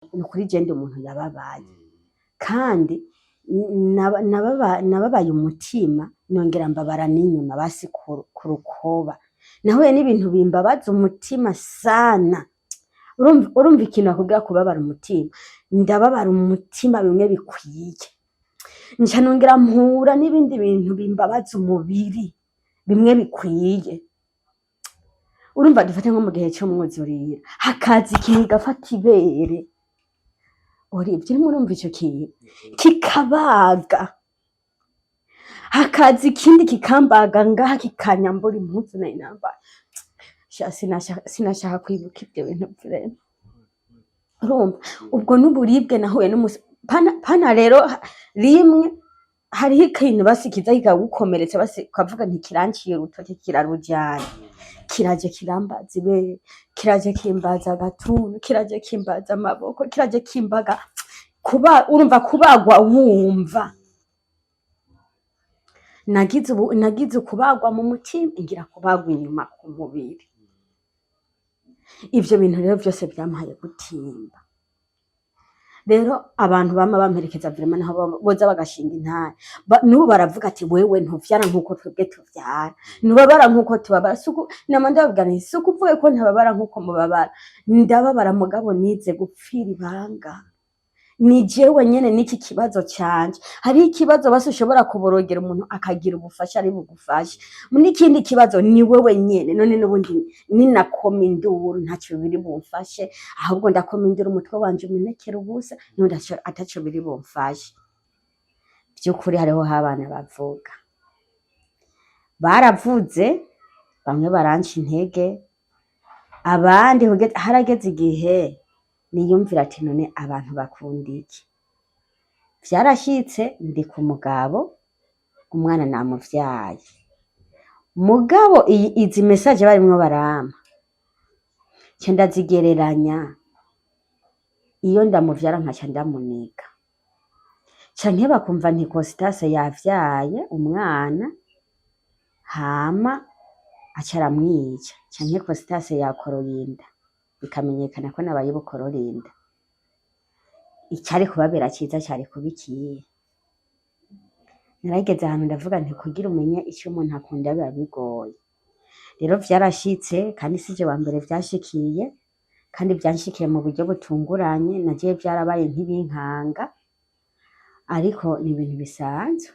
Ni ukuri je ndi umuntu yababaye, kandi nababaye umutima, nongera mbabara n'inyuma basi ku rukoba. Nahuye n'ibintu bimbabaza umutima sana. Urumva ikintu bakubwira kubabara umutima, ndababara umutima bimwe bikwiye, nca nongera mpura n'ibindi bintu bimbabaza umubiri bimwe bikwiye. Urumva, dufate nko mu gihe c'umwuzurira, hakaza ikintu gafata ibere, uribyo urimo urumva ico kintu kikabaga, hakaza ikindi kikambaga ngaha, kikanyambura impuzu nari nambaye. Sha, sinashaka kwibuka ibyo bintu vraiment. Urumva, ubwo n'uburibwe nahuye n'umusi pana, pana rero rimwe hariho ikintu basikiza kikagukomeretsa, basi ukavuga nti kiranciye urutoke kirarujyana, kiraje kirambaza ibere, kiraje kimbaza agatuntu, kiraje kimbaza amaboko, kiraje kimbaga kuba, urumva kubagwa, wumva nagize ubu nagize ukubagwa mu mutima, ngira kubagwa inyuma ku mubiri. Ivyo bintu rero vyose vyampaye gutimba. Rero abantu bama bamperekeza vraiment, naho boza bagashinga intare. N'ubu baravuga ati: "Wewe ntuvyara nk'uko twebwe tuvyara, ntubabara nk'uko tubabara." Suku nama ndababwira nti: "Si ukuvuga ko ntababara nk'uko mubabara, ndababara, mugabo nize gupfira ibanga." Ni jewe nyene n'iki kibazo canje. Hariho ikibazo basi ushobora kuborogera umuntu akagira ubufasha ari bugufashe, n'ikindi kibazo ni wewe nyene. None n'ubundi ninakoma induru ntaco biri bumfashe, ahubwo ndakoma induru umutwe wanje umenekera ubusa, n'ubundi ataco biri bumfashe. Vy'ukuri hariho abana bavuga, baravuze, bamwe baranca intege, abandi harageze igihe niyumvira ati: "None abantu bakunda iki?" Vyarashitse ndi ku mugabo, umwana namuvyaye, mugabo izi message barimwo barampa nca ndazigereranya iyo ndamuvyara nkaca ndamuniga, canke bakumva nti Constance yavyaye umwana hama aca aramwica, canke Constance yakoroye inda bikamenyekana ko nabaye bukorora inda. Icari kubabera ciza cari kuba ikihe? Narageze ahantu ndavuga nti kugira umenye ico umuntu akunda biba bigoye. Rero vyarashitse, kandi sije wa mbere vyashikiye, kandi vyanshikiye mu buryo butunguranye. Na jewe vyarabaye nk'ibinkanga, ariko ni ibintu bisanzwe,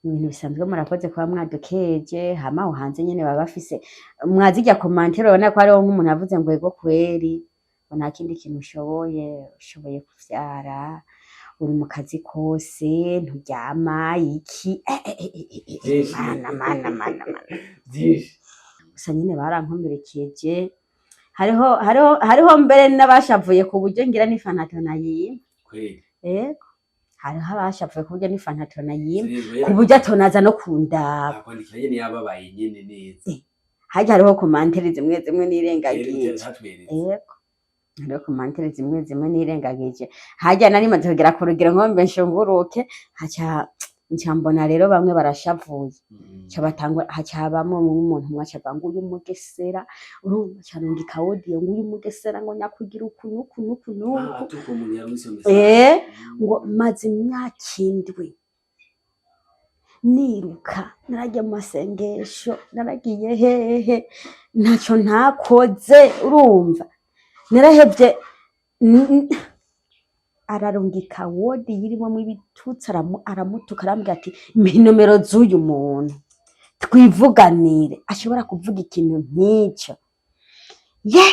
ibintu bisanzwe. Murakoze kuba mwadukeje. Hama aho hanze nyene baba bafise mwazirya commentaires, urabona ko hariho nk'umuntu avuze ngo: "Ego kweri," ngo "nta kindi kintu ushoboye, ushoboye kuvyara, uri mu kazi kose, nturyama iki." Vyinshi. Mana, mana, mana, mana! Vyinshi. Gusa nyene barankomerekeje. Hariho mbere n'abashavuye ku buryo ngira n'ifanta nayima. Kweli? Ego, hariho abashavuye ku buryo n'ifanta nayima, Zirezwe. ku buryo atonaza no kundaba. Akwandikira nyene yababaye nyene neza. Harya hariho commentaires zimwe zimwe nirengagije. Ntatweretse. Ego, hariho commentaires zimwe zimwe nirengagije. Harya nari maze kugera ku rugero nko mbe nshunguruke, haca nca mbona rero bamwe barashavuye, ca batangura, haca habamwo umuntu umwe aca avuga ngo: "Uyu mugesera," urumva, aca arungika audio ngo: "Uyu mugesera," ngo "nyakugira uku n'uku n'uku n'uku." Atuka umuntu yarungitse iyo message. Ngo: "Maze imyaka 7 niruka, naragiye mu masengesho, naragiye hehe, ntaco ntakoze, urumva narahevye." Ararungika audio irimwo ibitutsi, aramutuka, arambwira ati: "Mpa inomero z'uyu muntu twivuganire, ashobora kuvuga ikintu nk'ico." Ye,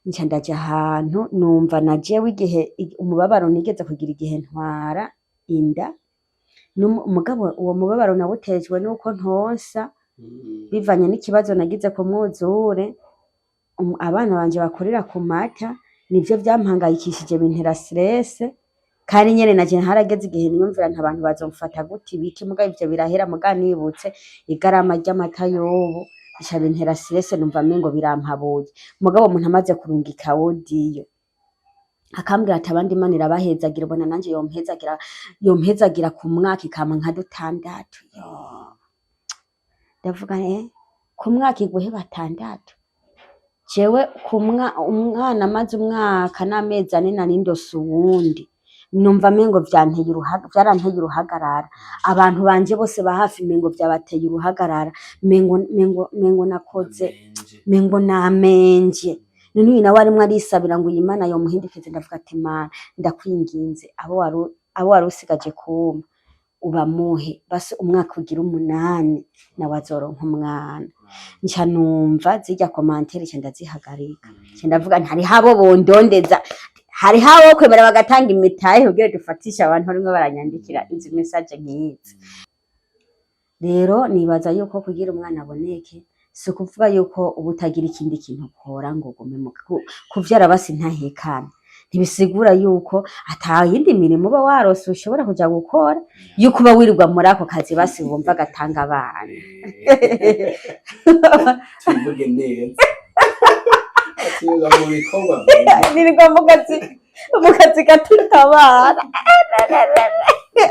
nca ndaja ahantu numva na jewe igihe umubabaro nigeze kugira igihe ntwara inda. Mugabo uwo mubabaro nawutejwe nuko ntonsa, bivanye n'ikibazo nagize ku mwuzure, abana banje bakurira ku mata, nivyo vyampangayikishije, bintera stress. Kandi nyene naje harageze igihe niyumvira nti: "Abantu bazomfata gute?" Ibiki, mugabo ivyo birahera. Mugabo nibutse igarama ry'amata y'ubu, bica bintera stress, numva mengo birampabuye. Mugabo umuntu amaze kurungika audio akambwira ati: "Abandi Imana irabahezagira, ubona nanje yompezagira, yompezagira ku mwaka ikampa nka dutandatu." Yo, ndavuga: "Eh, ku mwaka iguhe batandatu?" Jewe umwana amaze umwaka n'amezi 4 nari ndose uwundi, numva mengo vyaranteye uruhagarara. Abantu banje bose ba hafi mengo vyabateye uruhagarara, mengo nakoze, mengo namenje. None uyu nawe arimwo arisabira ngo iyi Mana yomuhindukize. Ndavuga ati: "Mana, ndakwinginze, abo wari usigaje kumpa ubamuhe, basi umwaka ugira 8 nawe azoronka umwana." Nca numva zirya commentaires, nca ndazihagarika. Nca ndavuga nti hariho abo bondondeza, hariho abo kwemera bagatanga imitahe kugira dufatishe abantu barimwo baranyandikira izi message nk'izi. Rero nibaza yuko kugira umwana aboneke si ukuvuga yuko uba utagira ikindi kintu ukora ngo ugume mu kuvyara. Basi ntahekane ntibisigura yuko ata yindi mirimo uba warose ushobora kuja gukora, yuko uba wirirwa muri ako kazi basi wumva gatanga abana. Tuvuge neza, tuvuga mu bikorwa byiza. Nirirwa mu kazi gatutabara.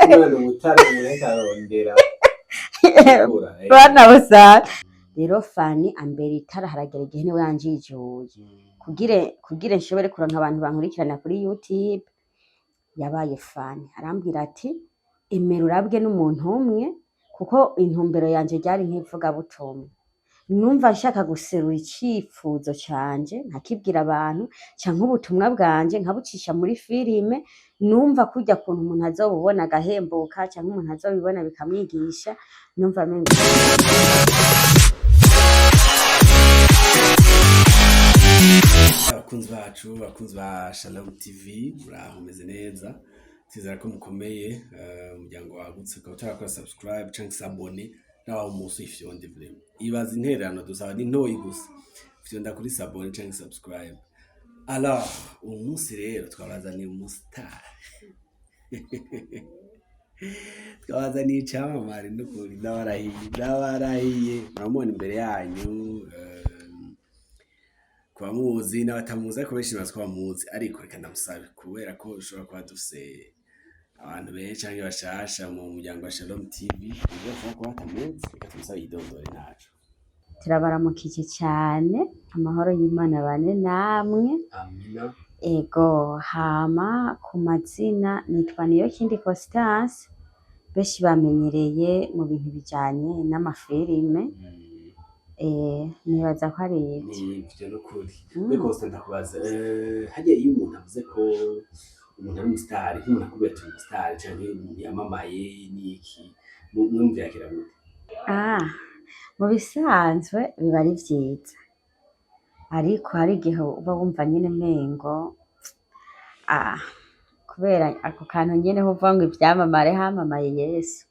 None ubutare umuntu arondera gukura. Bana busanga rero Fani ambera itara. Haragera igihe niwe yanjijuye kugire nshobore kuronka abantu bankurikirana kuri YouTube. Yabaye Fani arambwira ati: "Emera urabwe n'umuntu umwe," kuko intumbero yanje ryari nk'ivugabutumwa. Numva nshaka guserura icifuzo canje nkakibwira abantu, canke ubutumwa bwanje nkabucisha muri filime. Numva kurya kuntu umuntu azobubona agahembuka, canke umuntu azobibona bikamwigisha. Numva mengo Abakunzi bacu, abakunzi ba Shalom TV, muraho? Mumeze neza? Twizera ko mukomeye. Umuryango wagutse, ukaba utarakora subscribe canke s'abonner, nawe umunsi uyifyonde vraiment. Ibaza intererano dusaba ni ntoyi gusa, fyonda kuri s'abonner canke subscribe. Alors uyu munsi rero twabazaniye umustar, twabazaniye icamamare. N'ukuri ndabarahiye, ndabarahiye, muramubona imbere yanyu. Ku bamuzi n'abatamuzi, ariko benshi bazi ko bamuzi, ariko reka ndamusabe kubera ko ushobora kuba dufise abantu benshi canke bashasha mu muryango wa Shalom TV, nibwo bashobora kuba batamuzi. Reka tumusabe yidondore ntaco. Turabaramukije cyane, amahoro y'Imana bane namwe. Amina. Ego, hama ku mazina nitwa Niyokindi Constance, benshi bamenyereye mu bintu bijanye n'amafilime. Nibaza ko ari ivyo. Nivyo n'ukuri. Mbe Constance, ndakubaza, harya iyo umuntu avuze ko umuntu ari umusitari, nk'umuntu akubwira ati umusitari canke umuntu yamamaye n'iki, mwe muvyakira gute? Ah, mu bisanzwe biba ari vyiza, ariko hari igihe uba wumva nyene umengo ah, kubera ako kantu nyene ko kuvuga ngo ivyamamare, hamamaye Yesu.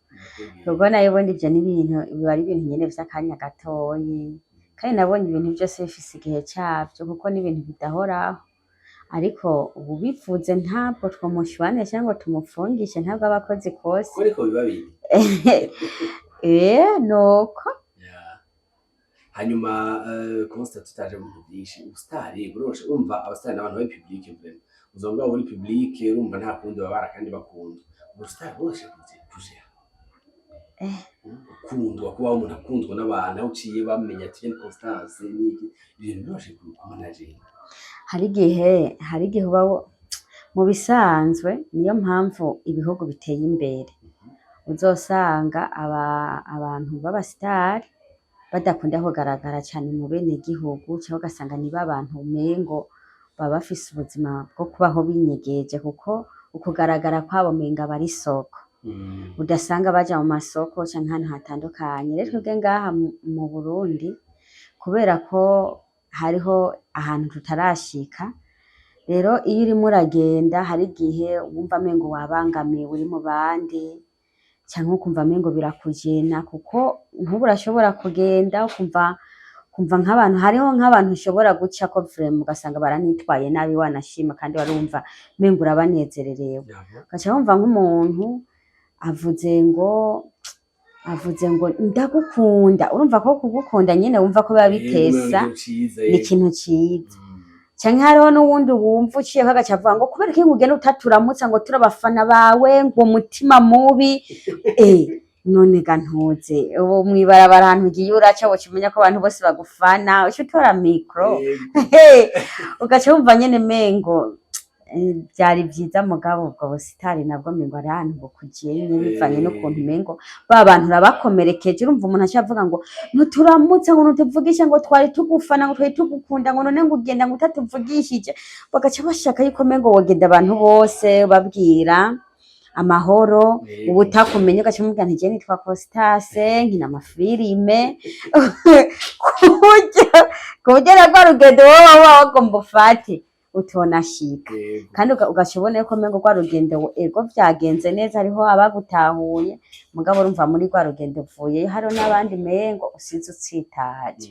Ubwo nayo ubundi ivyo ni ibintu biba ari ibintu nyene vy'akanya gatoyi, kandi nabonye ibintu vyose bifise igihe cavyo, kuko n'ibintu bidahoraho. Ariko uwubivuze ntabwo twomushwanisha ngo tumufungishe, ntabwo aba akoze ikosa. Ko ariko biba biri. Nuko. Yeah. Hanyuma Constant, tutaje mu bintu byinshi, ubusitari buroroshe. Urumva abasitari n'abantu bari public vraiment, uzonga uri public, urumva nta kundi babara kandi bakundwa. Ubusitari buroroshe kujera gukundwa, kubaho umuntu akundwa n'abantu, aho uciye bamenya ati ni Constance niki, ibintu biroroshe kumanaginga? Hari igihe uba mu bisanzwe, niyo mpamvu ibihugu biteye imbere uzosanga abantu b'abasitari badakunda kugaragara cane mu bene gihugu, canke ugasanga nibo abantu umengo baba bafise ubuzima bwo kubaho binyegeje, kuko ukugaragara kwabo umenga aba ari isoko, udasanga baja mu masoko canke ahantu hatandukanye. Rero twebwe ngaha mu Burundi, kubera ko hariho ahantu tutarashika, rero iyo urimo uragenda hari igihe wumva mengo wabangamiwe uri mu bandi, canke ukumva mengo birakujena, kuko nk'ubu urashobora kugenda ukumva nk'abantu, hariho nk'abantu ushobora gucako vraiment ugasanga baranitwaye nabi, wanashima kandi wari wumva mengo urabanezererewe, ugaca wumva nk'umuntu avuze ngo ndagukunda. Urumva ko kugukunda nyene wumva ko biba bitesa, ni ikintu ciza. Canke hariho n'uwundi wumva uciyeko agaca avuga ngo kubera iki ngo ugenda utaturamutsa, ngo turi abafana bawe, ngo umutima mubi. None ga ntuze ubu mw'ibarabara ahantu ugiye uraca, woca umenya ko abantu bose bagufana, uca utora micro. Ugaca wumva nyene mengo vyari vyiza, mugabo ubwo busitari nabwo mengo ari ahantu bukujenye, bivanye n'ukuntu mengo ba bantu urabakomerekeje. Urumva umuntu aca avuga ngo ntuturamutse, ngo ntutuvugishe, ngo twari tugufana, ngo twari tugukunda, ngo none ngo ugenda ngo utatuvugishije. Bagaca bashaka yuko mengo wogenda abantu bose babwira amahoro. Ubu utakumenye ugaca umubwira nti: "Je nitwa Costase, nkina amafilime," ku buryo na rwa rugendo wowe waba wagomba ufate utonashika. Kandi ugaca ubona yuko mengo rwa rugendo, ego vyagenze neza, hariho abagutahuye, mugabo urumva muri rwa rugendo uvuyeyo hariho n'abandi mengo usize utsitaje.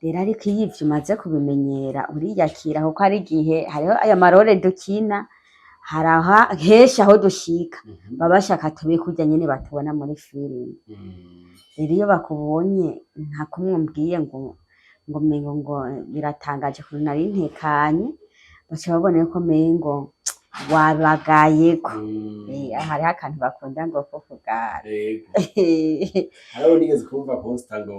Rero ariko iyo ivyo umaze kubimenyera uriyakira, kuko hari igihe hariho aya marore dukina, hari aha henshi aho dushika baba bashaka tube kurya nyene batubona muri filime. Rero iyo bakubonye nka kumwe umbwiye ngo mengo ngo biratangaje ukuntu nari ntekanye, baca babona yuko mengo wabagayeko. Hariho akantu bakunda ngo ko kugara. Hariho nigeze kumva Costa ngo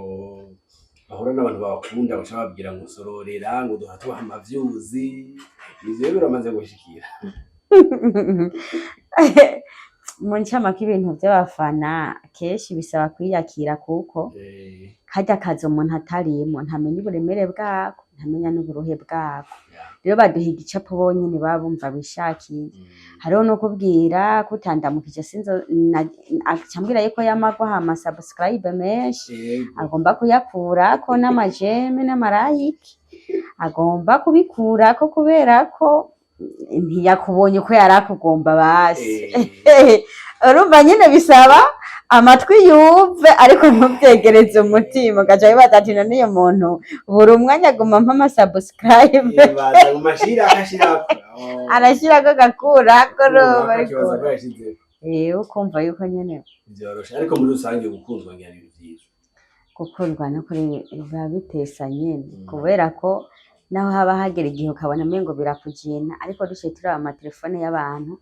bahura n'abantu babakunda, baca bababwira ngo sororera, ngo duha tubaha amavyuzi. Ivyo rero biramaze gushikira? Mu ncamake, ibintu vy'abafana kenshi bisaba kwiyakira, kuko karya kazi umuntu atarimwo ntamenya uburemere bwako, ntamenya n'uburuhe bwako. Rero baduha igicapo bonyene baba bumva bishakiye. Hariho no kubwira ko utandamukije sinzo aca ambwira yuko yama aguha ama subscribe menshi, agomba kuyakurako, n'ama j'aime n'ama like agomba kubikurako kubera ko ntiyakubonye uko yari akugomba basi. Urumva nyene bisaba amatwi yumve, ariko ntuvyegereze umutima, ugaca wibaza ati: "None uyu muntu buri umwanya aguma ampa ama subscribe." Baza mu mashira akashirako. Oh. Arashirako agakurako, urumva, ariko Akakibaza ko yashizeko. Ukumva yuko nyene Vyoroshe, ariko muri rusange gukundwa ngira ni vyiza. Gukundwa no kuri biba bitesa nyene, kubera ko naho haba hagera igihe ukabona umengo birakujena, ariko duciye turaba amatelefone y'abantu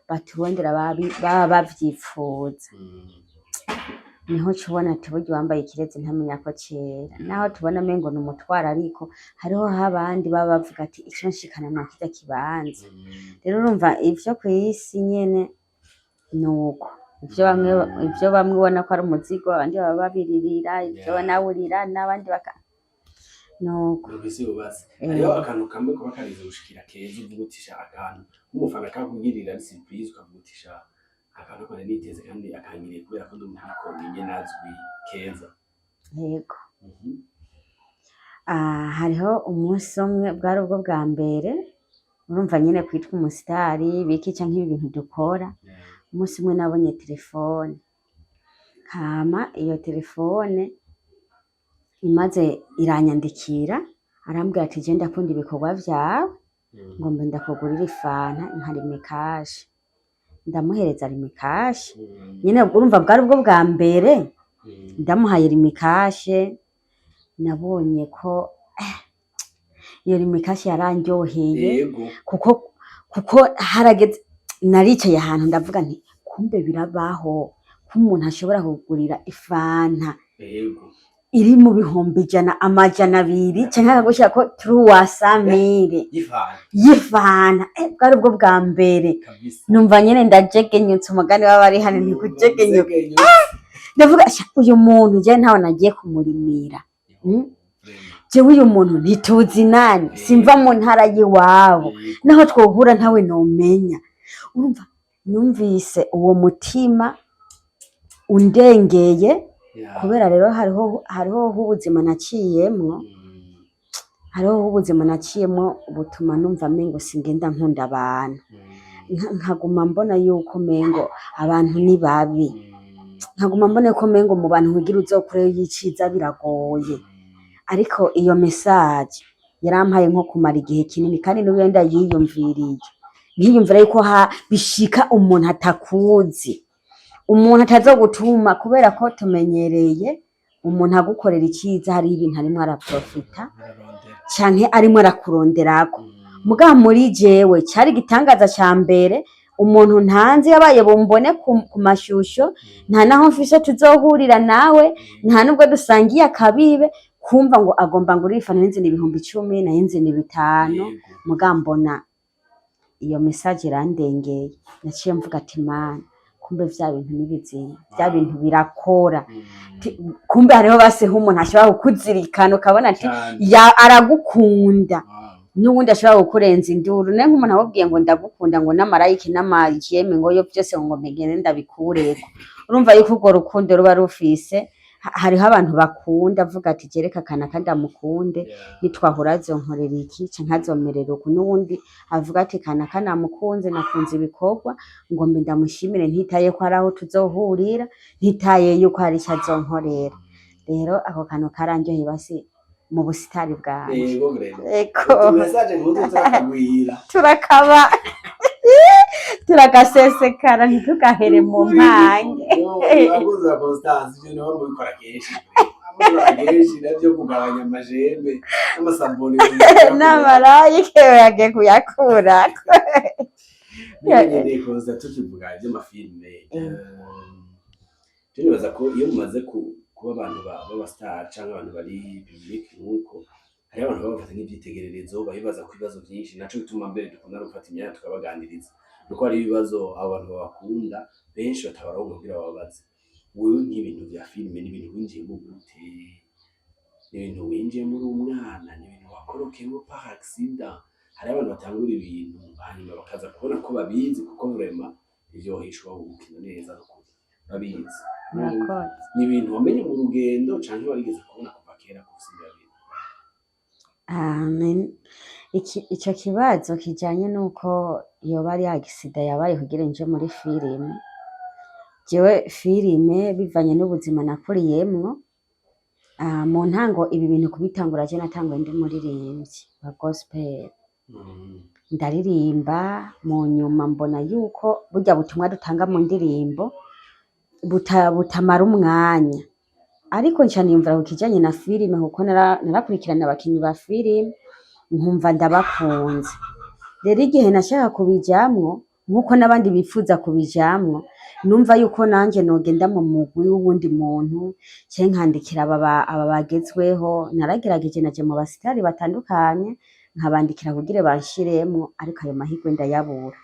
baturondera baba bavyipfuza, niho uca ubona ati burya uwambaye ikirezi ntamenya ko cera. Naho tubona umengo ni umutwaro, ariko hariho abandi baba bavuga ati: "Ico nshikana mwa kirya kibanza." Rero urumva ivyo kw'isi nyene nuko ivyo bamwe ubona ko ari umuzigo, abandi baba babiririra ivyo. Nawe urira n'abandi baka nuko. Nuko isi yubatse. Hariho akantu kamwe kuba karize gushikira keza, uvuga uti: "Sha," akantu nk'umufana kakugirira ari surprise, ukavuga uti: "Sha, akantu ko nari niteze kandi akangiriye kubera ko ndi umuntu nyene azwi keza." Yego. Ah, hariho umunsi umwe bwari ubwo bwa mbere, urumva nyene kwitwa umusitari biki canke ibi bintu dukora. Umunsi umwe nabonye telefone, hama iyo telefone imaze iranyandikira, arambwira ati: "Je ndakunda ibikorwa vyawe, ngomba ndakugurira ifanta nka Lumicash." Ndamuhereza Lumicash. Nyene urumva bwari ubwo bwa mbere ndamuhaye Lumicash, nabonye ko iyo Lumicash yarandyoheye. Kuko harageze naricaye ahantu ndavuga nti: "Kumbe birabaho ko umuntu ashobora kugurira ifanta iri mu 100,000, 200, canke akagushirako 300 000 Y'ifanta. y'ifanta." Bwari ubwo bwa mbere. Numva nyene ndajegenyutse, umugani w'abari hano ntikujegenyuka. Ndavuga: "Sha, uyu muntu je ntawe nagiye kumurimira. Jewe uyu muntu ntituzinanye, simva mu ntara y'iwabo, naho twohura ntawe nomenya." Urumva numvise uwo mutima undengeye. Kubera rero hariho ubuzima naciyemwo, hariho ubuzima naciyemwo butuma numva mengo singenda nkunda abantu. Nkaguma mbona yuko mengo abantu ni babi, nkaguma mbona yuko mengo mu bantu kugira uzokureyo y'iciza biragoye. Ariko iyo message yarampaye nko kumara igihe kinini, kandi n'ubu iyo ndayiyumviriye nkiyumvira yuko bishika umuntu atakuzi, umuntu atazogutuma, kubera ko tumenyereye umuntu agukorera iciza hariho ibintu arimwo araprofita Ararondera. canke arimwo arakuronderako. Mugabo muri jewe cari igitangaza ca mbere. Umuntu ntanzi yabaye bumbone ku mashusho, nta naho mfise tuzohurira nawe, nta nubwo dusangiye akabibe, kumva ngo agomba ngo urifana n'inzi ni 10,000, nayo nzi ni 5. Muga mbona iyo message irandengeye, naciye mvuga ati: "Mana, kumbe vya bintu ni bizima, vya bintu birakora." Kumbe hariho basiho umuntu ashobora kukuzirikana, ukabona ati ya aragukunda, n'ubundi ashobora kukurenza induru. Ne nk'umuntu akubwiye ngo ndagukunda, ngo n'ama like n'ama j'aime, ngo yo byose ngo mbigende ndabikureko, urumva yuko urwo rukundo ruba rufise hariho abantu bakunda, avuga ati: "Jereka kana ndamukunde, nitwahura azonkorera iki canke azomerera uku." N'uwundi avuga ati: "Kana namukunze, nakunze ibikorwa, ngo mbe ndamushimire, ntitaye ko hari aho tuzohurira, ntitaye yuko hari ico azonkorera." Rero ako kantu karandyoheye basi mu busitari bwanje. Yego, vraiment. Eko. Utu message nk'utu turakagwira. Turakaba turagasesekara, ntitugahere mu mpange. Abakozi ba Constance, ibyo niho mubikora kenshi, mubikora kenshi navyo kugabanya ama j'aime n'ama s'abonner. N'ama like yagiye kuyakurako. Niba nyene koza tukivuga ivy'amafilme, je nibaza ko iyo mumaze kuba abantu b'aba star canke abantu bari public nk'uko, hariho abantu baba bafata nk'ivyitegererezo, babibaza ku bibazo vyinshi. Naco bituma mbere dukunda no gufata imyanya tukabaganiriza, nuko hari ibibazo abo bantu babakunda benshi batabaronka kugira bababaze. Wewe nk'ibintu vya filime, ni ibintu winjiyemo gute? Ni ibintu winjiyemo uri umwana? Ni ibintu wakorokeyemo par accident? Hariho abantu batangura ibintu hanyuma bakaza kubona ko babizi, kuko vraiment ivyohishwa gukina neza n'ukuri babizi. Murakoze. Ni ibintu wamenye mu rugendo canke warigeze kubona kuva kera ko ufise ingabire? Amen. Ico kibazo kijanye n'uko yoba ari accident yabaye kugira nje muri filime. Jewe filime bivanye n'ubuzima nakuriyemwo, mu ntango ibi bintu kubitangura, je natanguye ndi umuririmbyi wa gospel. Ndaririmba, mu nyuma mbona yuko burya butumwa dutanga mu ndirimbo butamara umwanya. Ariko nca niyumvira ku kijanye na filime, kuko narakurikirana abakinyi ba filime nkumva ndabakunze. Rero igihe nashaka kubijamwo, nkuko n'abandi bifuza kubijamwo, numva yuko nanje nogenda mu mugwi w'uwundi muntu canke nkandikira aba bagezweho. Naragerageje, naje mu basitari batandukanye, nkabandikira kugira banshiremwo, ariko ayo mahirwe ndayabura.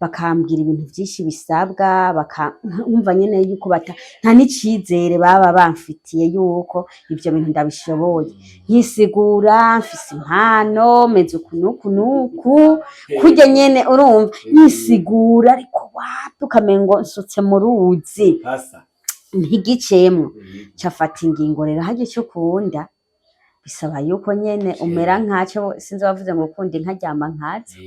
Bakambwira ibintu vyinshi bisabwa, nkumva nyene yuko nta n'icizere baba bamfitiye yuko ivyo bintu ndabishoboye. Nkisigura: mfise impano, meze uku n'uku n'uku, kurya nyene urumva, nkisigura, ariko wapi, ukamengo nsutse mu ruzi. Pasa. Ntigicemwo. Nca fata ingingo rero: harya ico ukunda bisaba yuko nyene umera nkaco. Sinzi wavuze ngo ukunda inka aryama nkazo.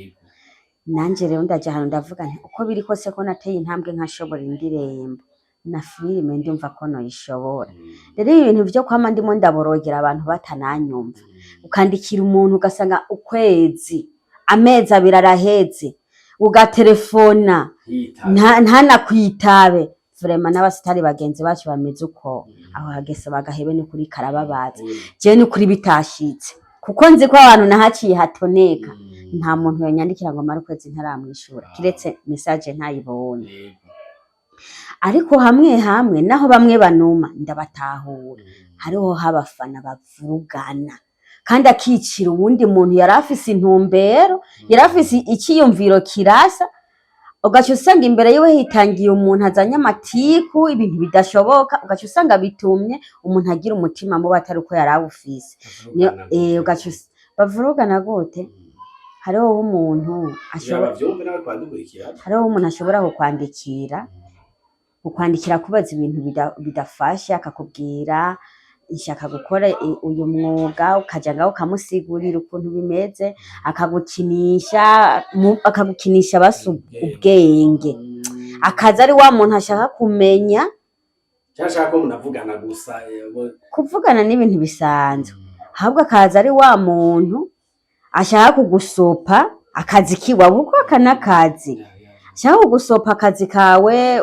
Nanje rero ndaja ahantu ndavuga nti: "Uko biri kose, ko nateye intambwe nkashobora indirimbo, na filime ndumva ko noyishobora." Rero ibi bintu vyo kwama ndimo ndaborogera abantu batananyumva, ukandikira umuntu ugasanga ukwezi, amezi 2 araheze, ugaterefona ntanakwitabe, vraiment n'abasitari bagenzi bacu bameze uko, aho hagese bagahebe, n'ukuri karababaza. Jewe n'ukuri bitashitse, kuko nzi ko abantu nahaciye hatoneka, nta muntu yonyandikira ngo mare ukwezi ntaramwishura, kiretse message ntayibonye. Ariko hamwe hamwe naho bamwe banuma, ndabatahura. Hariho habafana bavugana kandi akicira uwundi muntu yari afise intumbero, yari afise iciyumviro kirasa, ugaca usanga imbere yiwe hitangiye umuntu azanye amatiku, ibintu bidashoboka, ugaca usanga bitumye umuntu agira umutima mubi atari uko yari awufise. Ugaca bavurugana gute? Hariho umuntu ashobora bavyumve nawe kwadukurikira. Hariho umuntu ashobora kukwandikira kubaza ibintu bidafashe, akakubwira: "Nshaka gukora uyu mwuga." Ukaja ngaho ukamusigurira ukuntu bimeze, akagukinisha basi ubwenge, akaza ari wa muntu ashaka kumenya. Cyangwa ashaka ko munavugana gusa Kuvugana n'ibintu bisanzwe, ahubwo akaza ari wa muntu ashaka kugusopa akazi kiwawe, kuko aka n'akazi, ashaka kugusopa akazi kawe,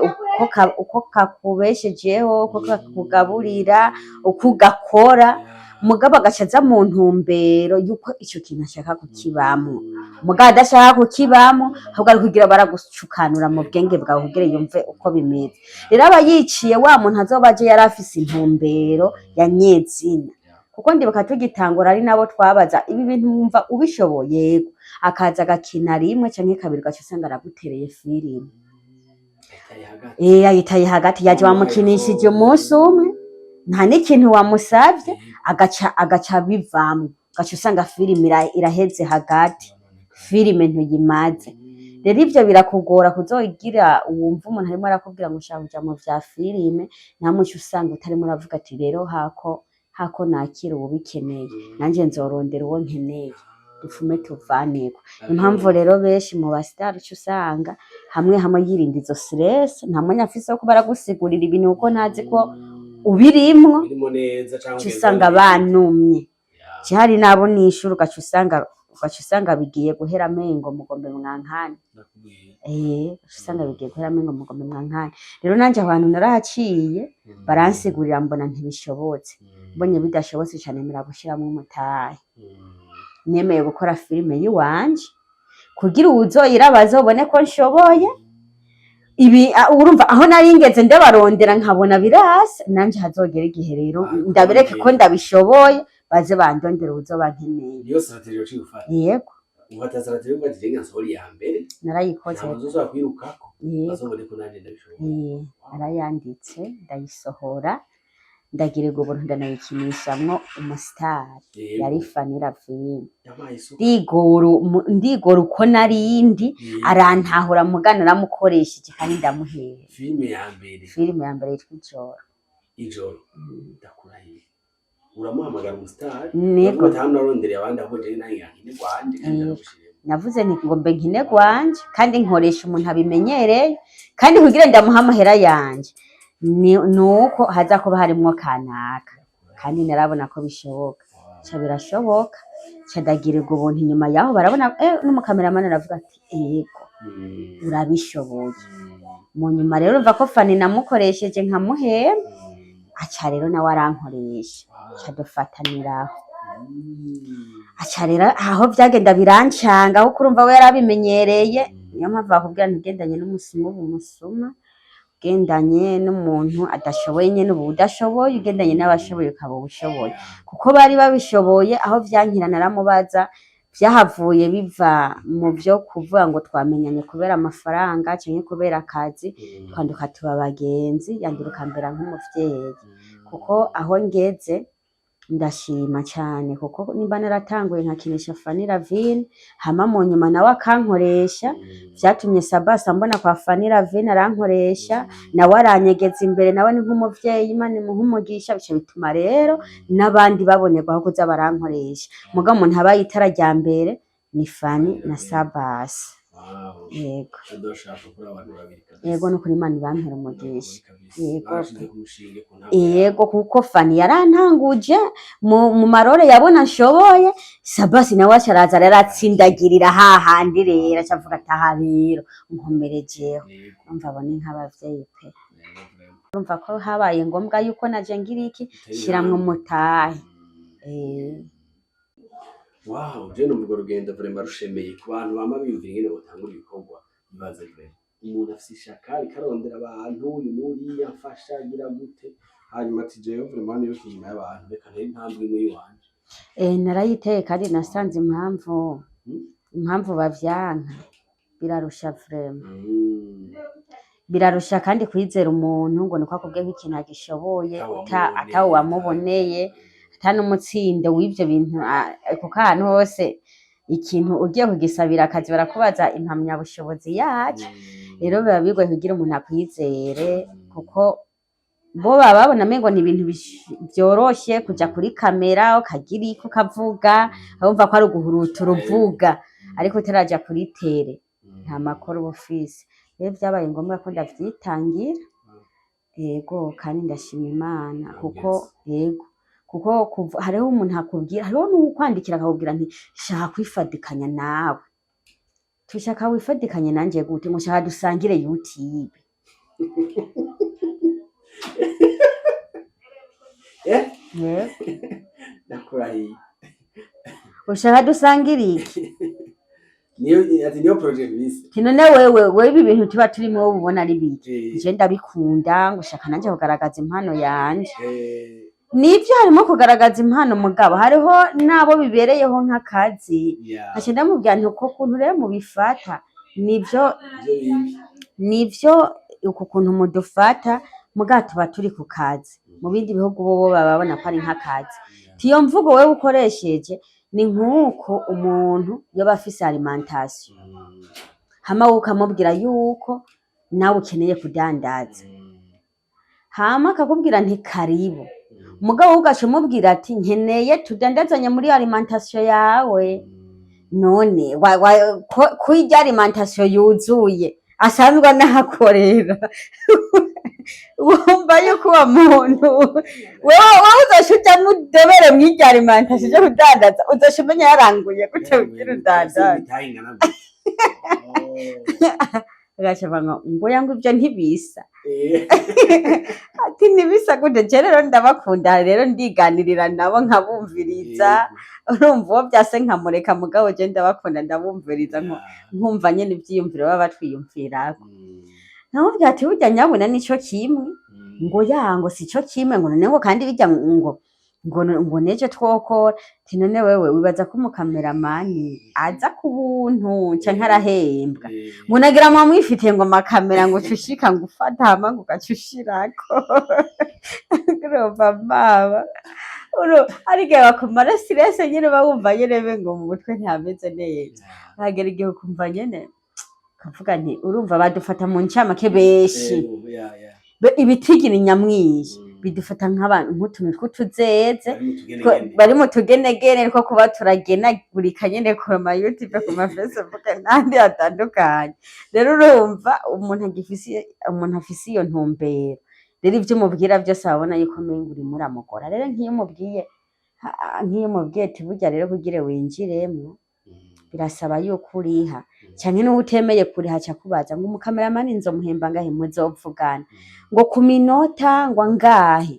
uko kakubeshejeho, uko kakugaburira, uko ugakora. Mugabo agaca aza mu ntumbero yuko ico kintu ashaka kukibamwo, mugabo adashaka kukibamwo, ahubwo ari kugira baragucukanura mu bwenge bwawe kugira yumve uko bimeze. Rero aba yiciye wa muntu azoba aje yari afise intumbero ya nyezina, kuko ndibuka tugitangura ari nabo twabaza: "Ibi bintu wumva ubishoboye?" "Yego." Akaza agakina rimwe canke kabiri, ugaca usanga aragutereye filime. Ayitaye hagati. Ayitaye hagati, yaje wamukinishije umunsi umwe, nta n'ikintu wamusavye, agaca bivamwo, ugaca usanga filime iraheze hagati, filime ntuyimaze. Rero ivyo birakugora kuzogira wumva umuntu arimo arakubwira ngo ushaka kuja mu vya filime, namwe uca usanga utarimo uravuga ati: "Rero hako nakira uwubikeneye, nanje nzorondera uwo nkeneye, dufume tuvaneko." Impamvu rero benshi mu ba star uca usanga hamwe hamwe yirinda izo stress, nta mwanya afise wo kuba aragusigurira ibintu kuko ntazi ko ubirimwo. Birimo neza canke Uca usanga banumye hari n'abo nishura, ugaca usanga bigiye guhera amengo mugombe mwankane. Ndakubwiye. Ugaca usanga bigiye guhera amengo mugombe mwankane. Rero nanje aho hantu narahaciye, baransigurira, mbona ntibishobotse. Mbonye bidashobotse cane, nemera gushiramwo umutahe. Nemeye gukora filime yiwanje kugira uwuzoyiraba azobone ko nshoboye. Ibi urumva aho nari ngeze ndabarondera nkabona birasa, nanje hazogera igihe rero ndabereke ko ndabishoboye, baze bandondera uwuzoba nkeneye. Niyo stratégie waciye ufata? Yego. Ufata stratégie uvuga ati: "Jenga nsohora iya mbere." Narayikoze. Ntabwo nzosubira kwirukako. Yego. Bazobone ko nanje ndabishoboye. Narayanditse, ndayisohora, ndagirirwa ubuntu, ndanayikinishamwo umusitari. Yari Fanny Lavine. Yabaye isuku. Ndigora uko narindi, arantahura, mugana naramukoresheje kandi ndamuhera. Filime ya mbere? Filime ya mbere yitwa Ijoro. Ijoro. Ndakurahiye, uramuhamagara umusitari? Nego. Uravuga ati: "Hano narondereye abandi, ahubwo jewe nange nkine gwanje kandi ndagushiremo." Navuze nti ngo mbe nkine gwanje kandi nkoresha umuntu abimenyereye, kandi kugira ndamuhe amahera yanje nuko haza kuba harimwo kanaka, kandi narabona ko bishoboka, ca birashoboka, ca ndagirirwa ubuntu. Inyuma yaho barabona, n'umukameramani aravuga ati: "Ego, urabishoboye." Mu nyuma rero urumva ko Fani namukoresheje nkamuhemba, aca rero nawe arankoresha, ca dufataniraho. Aca rero aho vyagenda birancanga, kuko urumva we yarabimenyereye. Niyo mpamvu bakubwira ntugendanye n'umusuma uba umusuma, ugendanye n'umuntu adashoboye nyene uba udashoboye, ugendanye n'abashoboye ukaba ubushoboye, kuko bari babishoboye. Aho vyankira naramubaza, vyahavuye biva mu vyo kuvuga ngo twamenyanye kubera amafaranga canke kubera akazi, twanduka tuba abagenzi, yanduruka mbera nk'umuvyeyi, kuko aho ngeze ndashima cane, kuko nimba naratanguye nkakinisha Fanny Lavine, hama mu nyuma nawe akankoresha, vyatumye Sabasi ambona kwa Fanny Lavine, arankoresha, nawe aranyegeza imbere, nawe ni nk'umuvyeyi, Imana imuhe umugisha. Bica bituma rero n'abandi babonerwaho kuza barankoresha. Mugabo umuntu abaye itara rya mbere ni Fanny na Sabasi. Yego. Adoshaka kuri abantu babiri kabisa. Yego, nukuri Imana ibampere umugisha. Kabisa. Yego. Barashize ku mushinge ku ntango. Yego, kuko Fani yarantanguje mu marore yabona nshoboye, Sabasi nawe aca araza rero atsindagirira hahandi, rero aca avuga ati: "Aha rero nkomerejeho." Umva, abo ni nk'abavyeyi pe. Yego, vraiment. Urumva ko habaye ngombwa yuko naje ngira iki? Uteye Shiramwo intambwe. umutahe. Wow, je numva urwo rugendo vraiment rushemeye ku bantu bama biyumvira ingene botangura ibikorwa. Ibaze vraiment umuntu afise ishaka, ariko arondera abantu, uyu n'uriya mfasha agira gute, hanyuma ati: "Jewe vraiment niruka inyuma y'abantu, reka ntere intambwe imwe y'iwanje." Narayiteye kandi nasanze impamvu impamvu bavyanka birarusha vraiment. Birarusha kandi kwizera umuntu ngo niko akubwiye ko ikintu agishoboye atawe wamuboneye, ata n'umutsindo w'ivyo bintu, kuko ahantu hose ikintu ugiye kugisabira akazi barakubaza impamyabushobozi yaco. Rero biba bigoye kugira umuntu akwizere, kuko bo baba babona umengo ni ibintu vyoroshe kuja kuri kamera ukagira iko ukavuga, bumva ko ari uguhurutura uvuga, ariko utaraja kuri terrain nta makuru uba ufise. Rero vyabaye ngombwa ko ndavyitangira. Yego, kandi ndashima Imana kuko, yego, kuko kuva hariho umuntu akubwira, hariho n'uwukwandikira akakubwira nti: "Shaka kwifadikanya nawe." Tushaka wifadikanye nanje gute? Ngo shaka dusangire YouTube. Yego. Ndakurahiye. Ushaka dusangire iki? Niyo ati niyo projet bise. Ati none wewe ibi bintu tuba turimo, wowe ubona ari biki? Je ndabikunda, ngo ushaka nanje kugaragaza impano yanje. Nivyo, harimo kugaragaza impano, mugabo hariho n'abo bibereyeho nk'akazi. Nkaca ndamubwira nti uko kuntu rero mubifata nivyo. Ivyo bibi. Nivyo, uku kuntu mudufata, mugabo tuba turi ku kazi. Mu bindi bihugu bobo baba babona ko ari nk'akazi. Tiyo mvugo wewe ukoresheje ni nk'uko umuntu yoba afise alimentation, hama wowe ukamubwira yuko nawe ukeneye kudandaza, hama akakubwira nti karibu, mugabo wowe ugaca umubwira ati nkeneye tudandazanye muri alimentation yawe. None ko irya alimentation yuzuye asanzwe anahakorera, wumva yuko uwo muntu wewe uzoca ujamwo udobere mw'irya alimentation uje kudandaza, uzoca umenya yaranguye gute kugira udandaze? Imitahe ingana gute? Oh. Agaca avuga ngo ngoya, ngo ivyo ntibisa. Ati ntibisa gute? Je rero ndabakunda, rero ndiganirira nabo, nkabumviriza. Urumva, uwo vyase nkamureka, mugabo je ndabakunda, ndabumviriza, nkumva nyene ivyiyumviro baba batwiyumvirako. Nkamubwira ati burya nyabuna nico kimwe. Ngo ya, ngo sico kimwe, ngo none ngo kandi bijya ngo nejo twokora. Ati none wewe wibaza ko umukameramani aza ku buntu canke arahembwa? Ngo nagira mwamwifitiye ngo amakamera, ngo ucushika ngo ufata, hama ngo ugaca ushirako. Urumva mama, ariko igihe bakumara stress nyene, uba wumva nyene ngo mu mutwe ntihameze neza. Hagera igihe ukumva nyene ukavuga nti urumva badufata mu ncamake benshi. Yego, ya. Ibitigiri nyamwinshi bidufata nk'abantu, nk'utuntu tw'utuzeze. Bari mu tugenegene. Bari mu tugenegene two kuba turagenagurika nyene ku ma YouTube, ku ma Facebook n'ahandi hatandukanye. Rero urumva, umuntu afise iyo ntumbero rero, ivyo umubwira vyose ababona yuko umenga urimo uramugora. Rero nk'iyo umubwiye ati burya rero kugira winjiremwo birasaba yuko uriha, canke n'uwo utemeye kuriha aca akubaza ngo umukameramani nzomuhemba angahe, muzovugana ngo ku minota ngo angahe.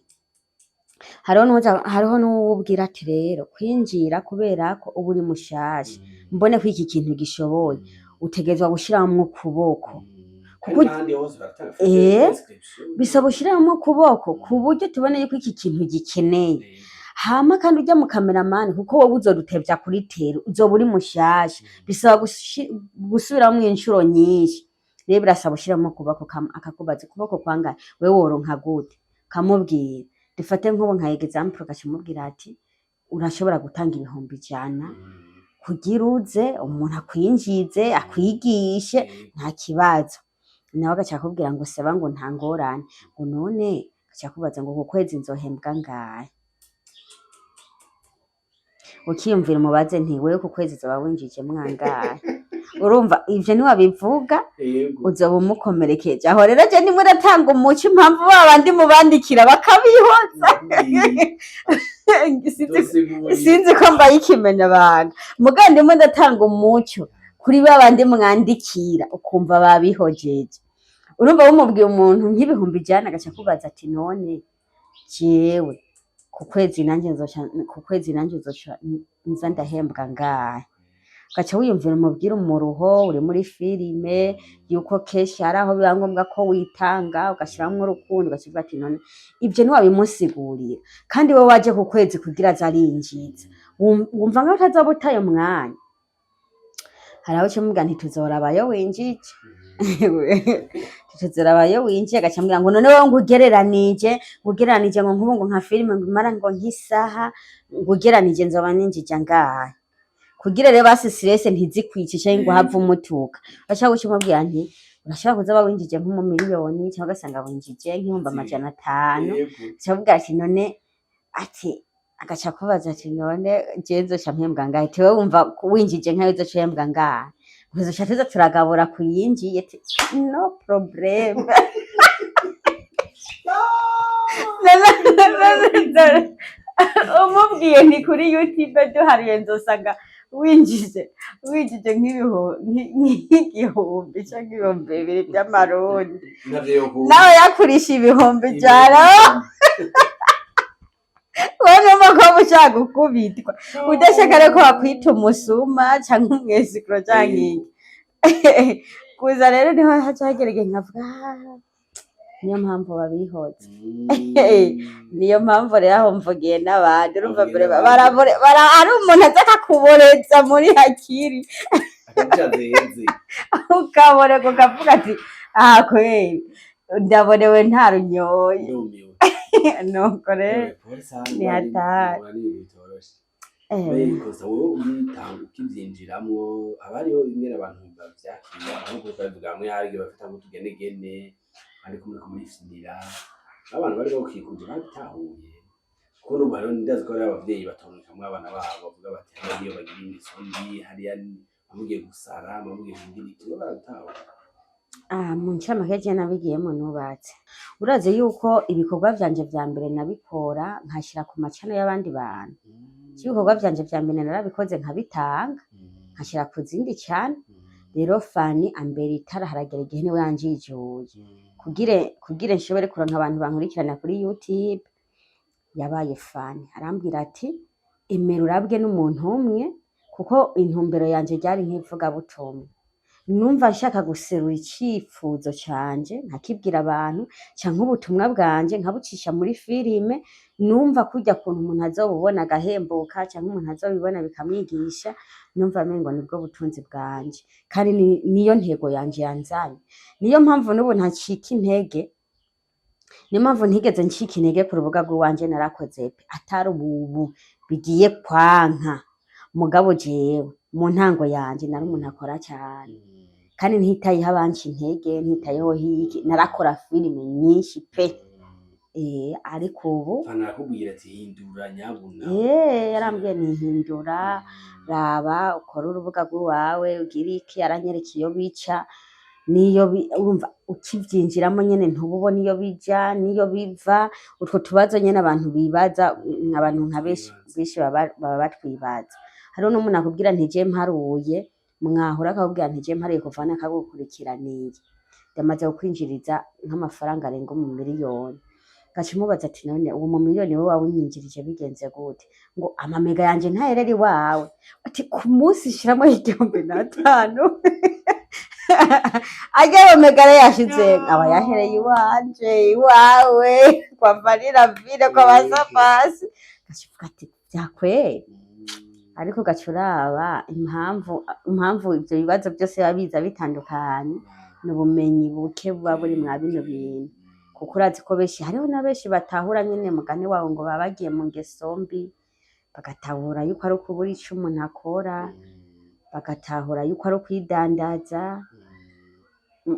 Hariho n'uwubwira ati rero kwinjira, kubera ko uba uri mushasha, mbone ko iki kintu gishoboye, utegerezwa gushiramwo ukuboko. Kandi n'ahandi hose baratanga inscription. Bisaba ushiramwo ukuboko ku buryo tubone yuko iki kintu gikeneye. Hama kandi urya mu kameramani, kuko wowe uzodutevya kuri terrain, uzoba uri mushasha, bisaba gusubiramwo incuro nyinshi. Rero birasaba ushiramwo ukuboko. Akakubaza ukuboko kwangahe, wewe woronka gute? Ukamubwira, dufate nk'ubu nka example, ugaca umubwira ati urashobora gutanga 100,000 kugira uze umuntu akwinjize, akwigishe, nta kibazo. Nawe agaca akubwira ngo seba, ngo nta ngorane. Ngo none agaca akubaza ngo ku kwezi nzohembwa ngahe? Ukiyumvira, umubaze nti wewe ku kwezi uzoba winjije mwangahe? Urumva ivyo niwabivuga, uzoba umukomerekeje. Aho rero je ndimo ndatanga umuco impamvu ba bandi mubandikira bakabihoza. Sinzi ko mbaye ikimenya abantu, muga ndimo ndatanga umuco kuri ba bandi mwandikira ukumva babihojeje. Urumva, wumubwiye umuntu nk'100,000, agaca akubaza ati none jewe ku kwezi nanje nzoca nza ndahembwa ngahe? Ugaca wiyumvira, umubwire umuruho uri muri filime, yuko kenshi hari aho biba ngombwa ko witanga, ugashiramwo urukundo, ugaca uvuga ati none ivyo ntiwabimusigurira, kandi we waje ku kwezi kugira aze arinjiza. Wumva nkaho utazoba utaye umwanya. Hari aho uca umubwira nti tuzorabayo winjije, tuzirabayo winjiye. Agaca ambwira ngo none wowe ngo ugereranije ngo nkubu ngo nka filime ngo imara ngo nk'isaha, ngo ugereranije nzoba ninjije angahe? Kugira rero basi stress ntizikwice canke ngo have umutuka, urashobora guca umubwira nti urashobora kuzoba winjije nk'umumiliyoni, cyangwa ugasanga winjije nk'500,000. Aca amubwira ati none, ati agaca akubaza ati none jewe nzoca mpembwa angahe? Ati wewe wumva winjije nkayo uzoca uhembwa angahe? Tuzoca tuza turagabura kuyinjiye. Ati no problème. Umubwiye nti kuri YouTube duhariye nzosanga winjije nk'igihumbi canke 2000 vy'amarundi. Ntavyo yokumva. Nawe yakurisha 100,000. Wowe ko ushaka gukubitwa, udashaka rero ko bakwita umusuma canke umwesikuro canke iki. Kuza rero niho haca hagera igihe nkavuga: "Ah, niyo mpamvu babihoza." Niyo mpamvu rero aho mvugiye n'abandi, urumva. Avugiye mbere n'abandi. Hari umuntu aza akakuboreza muri hakiri. Akaguca. Ukaboreka ukavuga ati: "Aha kweri ndaborewe, nta runyoye." Ndumiwe. Nuko rero Ewe, pole sana. Ni hatari. Ni ibintu bitoroshe. Mbega wowe ubitanga ukivyinjiramwo, haba hariho ingene abantu bavyakira, nkuko twabivuga, hamwe hari igihe bafata nk'utugenegene, ariko muriko murifinira, abantu bari bagukikuje babitahuye? Kuko n'ubu hariho, ndazi ko hariho abavyeyi batondekamwo abana babo, bavuga bati: "Hariya niyo bagira ingeso mbi, hariya bamugiye gusara, bamugiye kugira iki." Bo barabitahura? Ah, mu ncamake je nabigiyemo nubatse. Urazi yuko ibikorwa vyanje vya mbere nabikora nkashira ku macano y'abandi bantu. Ibikorwa vyanje vya mbere narabikoze nkabitanga, nkashira ku zindi cane. Rero Fani ambera itara, haragera igihe niwe yanjijuye kugire nshobore kuronka abantu bankurikirana kuri YouTube. Yabaye Fani, arambwira ati: "Emera urabwe n'umuntu umwe," kuko intumbero yanje ryari nk'ivugabutumwa. Numva nshaka guserura icifuzo canje nkakibwira abantu, canke ubutumwa bwanje nkabucisha muri filime. Numva kurya kuntu umuntu azobubona agahembuka, canke umuntu azobibona bikamwigisha, numva mengo nibwo butunzi bwanje, kandi niyo ntego yanje yanzanye. Niyo mpamvu n'ubu ntacika intege, niyo mpamvu ntigeze ncika intege ku rubuga rw'iwanje. Narakoze pe, atari ubu bigiye kwanka, mugabo jewe mu ntango yanje nari umuntu akora cane, kandi ntitayeho abanca intege, ntitayeho hiki, narakora filime nyinshi pe. Ariko ubu Fani arakubwira ati: "Hindura nyabuna." Yarambwiye nihindura, raba ukore urubuga rw'iwawe, ugire iki. Aranyereka iyo bica niyo urumva ukivyinjiramo nyene ntuba ubona iyo bija niyo biva. Utwo tubazo nyene abantu bibaza, abantu nka benshi benshi baba batwibaza. Hariho n'umuntu akubwira nti: "Je mparuye," mwahura akakubwira nti: "Je mparuye kuva nakagukurikiraniye, ndamaze kukwinjiriza nk'amafaranga arenga mu miliyoni." Gaca umubaza ati: "None uwo mu miliyoni wowe wawunyinjirije bigenze gute?" Ngo: "Amamega yanje ntaherera iwawe." Ati: "Ku munsi nshiramwo 1500, arya mega rero yashize aba yahereye iwanje, iwawe, kwa Vanilla Vile, kwa Basafasi." Gaca uvuga ati: "Vyakweri." Ariko ugaca uraba impamvu ivyo bibazo byose biba biza bitandukanye, ni ubumenyi buke buba buri mwa bino bintu, kuko urazi ko benshi, hariho na benshi batahura nyene mugani wawe ngo baba bagiye mu ngeso mbi, bagatahura yuko ari ukubura ico umuntu akora, bagatahura yuko ari ukwidandaza.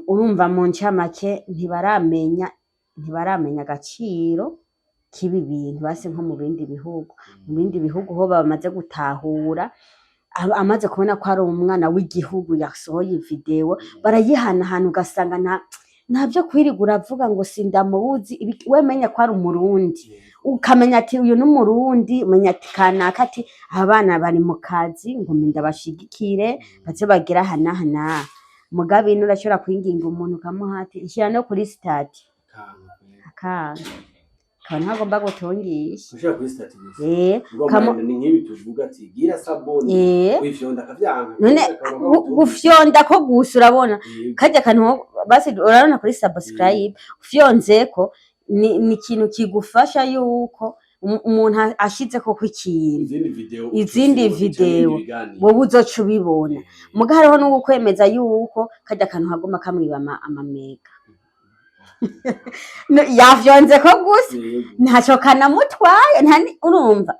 Urumva mu ncamake ntibaramenya agaciro k'ibi bintu. Basi nko mu bindi bihugu ho bamaze gutahura, amaze kubona ko ari umwana w'igihugu yasohoye video, barayihanahana, ugasanga nta vyo kwirirwa uravuga ngo sindamuzi. We menya ko ari Umurundi, ukamenya ati: "Uyu ni Umurundi." Umenya ati kanaka, ati: "Aba bana bari mu kazi, ngo ndabashigikire baze bagere aha n'aha n'aha." Mugabo ino urashobora kwinginga umuntu ukamuha ati: "Nshira no kuri statut," akanga, akaba ntagomba gutungisha. Ushobora kuri statut gusa. Ubwo ni nk'ibi tuvuga ati: "Gira s'abonner," wifyonda akavyanka. None gufyonda ko gusa, urabona karya kantu basi, urabona kuri subscribe ufyonzeko ni ikintu kigufasha yuko umuntu ashizeko ko ikintu, izindi video, izindi video, wowe uzoca ubibona. Muga hariho n'ugukwemeza yuko karya kantu kaguma kamwiba amamega. No, yafyonzeko gusa, ntaco kanamutwaye, urumva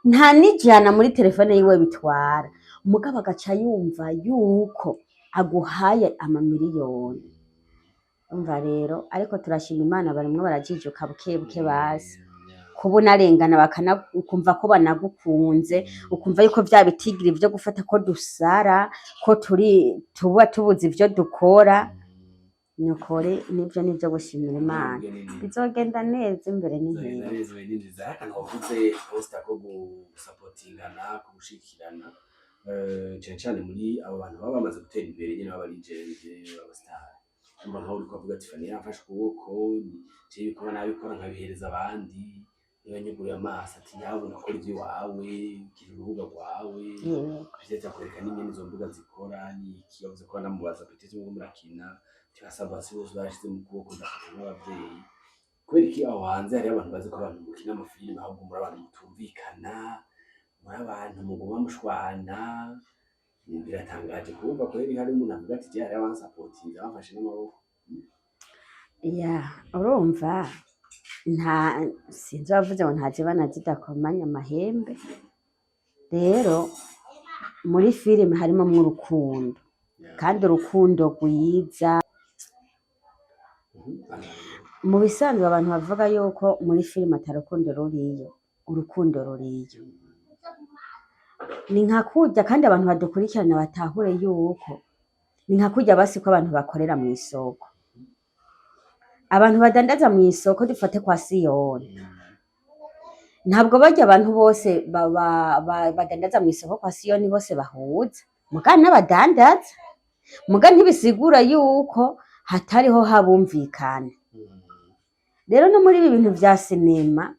nta n'ijana muri telefone yiwe bitwara, mugabo agaca yumva yuko aguhaye amamiliyoni. Umva rero, ariko turashima Imana, barimwo barajijuka buke buke. Basi kuba unarengana ukumva ko banagukunze, ukumva yuko vya bitigiri vyo gufata ko dusara, ko turi tuba tubuze ivyo dukora, nukuri nivyo gushimira Imana. Bizogenda neza, imbere ni heza. Neza. Akantu wavuze posta ko gusapotingana, ko gushikirana, cane cane muri abo bantu baba bamaze gutera imbere nyene, baba legend, baba star. Umva nkaho uriko avuga ati: "Fani yamfashe ukuboko, jewe ibikorwa nabikora nkabihereza abandi." Niwe yanyuguriye amaso ati nyabuna kora ivy'iwawe, gira urubuga rwawe. Peut-être akwereka n'ingene izo mbuga zikora n'iki. Yavuze ko anamubaza peut-être ngo murakina tibasaba si bose barashize mu kuboko, ndafata nk'abavyeyi. Kubera iki aho hanze hariho abantu bazi ko abantu mukina amafilime ahubwo muri abantu mutumvikana, muri abantu muguma mushwana? Biratangaje kumva kweri hari umuntu avuga ati je hariho abansapotinze, bamfashe n'amaboko. Ya, urumva nta sinzi wavuze ngo ntazibana zidakomanya amahembe. Rero muri filime harimo urukundo kandi urukundo rwiza. Mu bisanzwe abantu bavuga yuko muri filime ata rukundo ruriyo, urukundo ruriyo. Ni nka kurya, kandi abantu badukurikirana batahure yuko ni nka kurya basi ko abantu bakorera mw'isoko, abantu badandaza mw'isoko, dufate kwa Siyoni. Ntabwo barya abantu bose badandaza mw'isoko kwa Siyoni bose bahuza, muga n'abadandaza, muga ntibisigura yuko hatariho habumvikana. Rero no muri ibi bintu vya sinema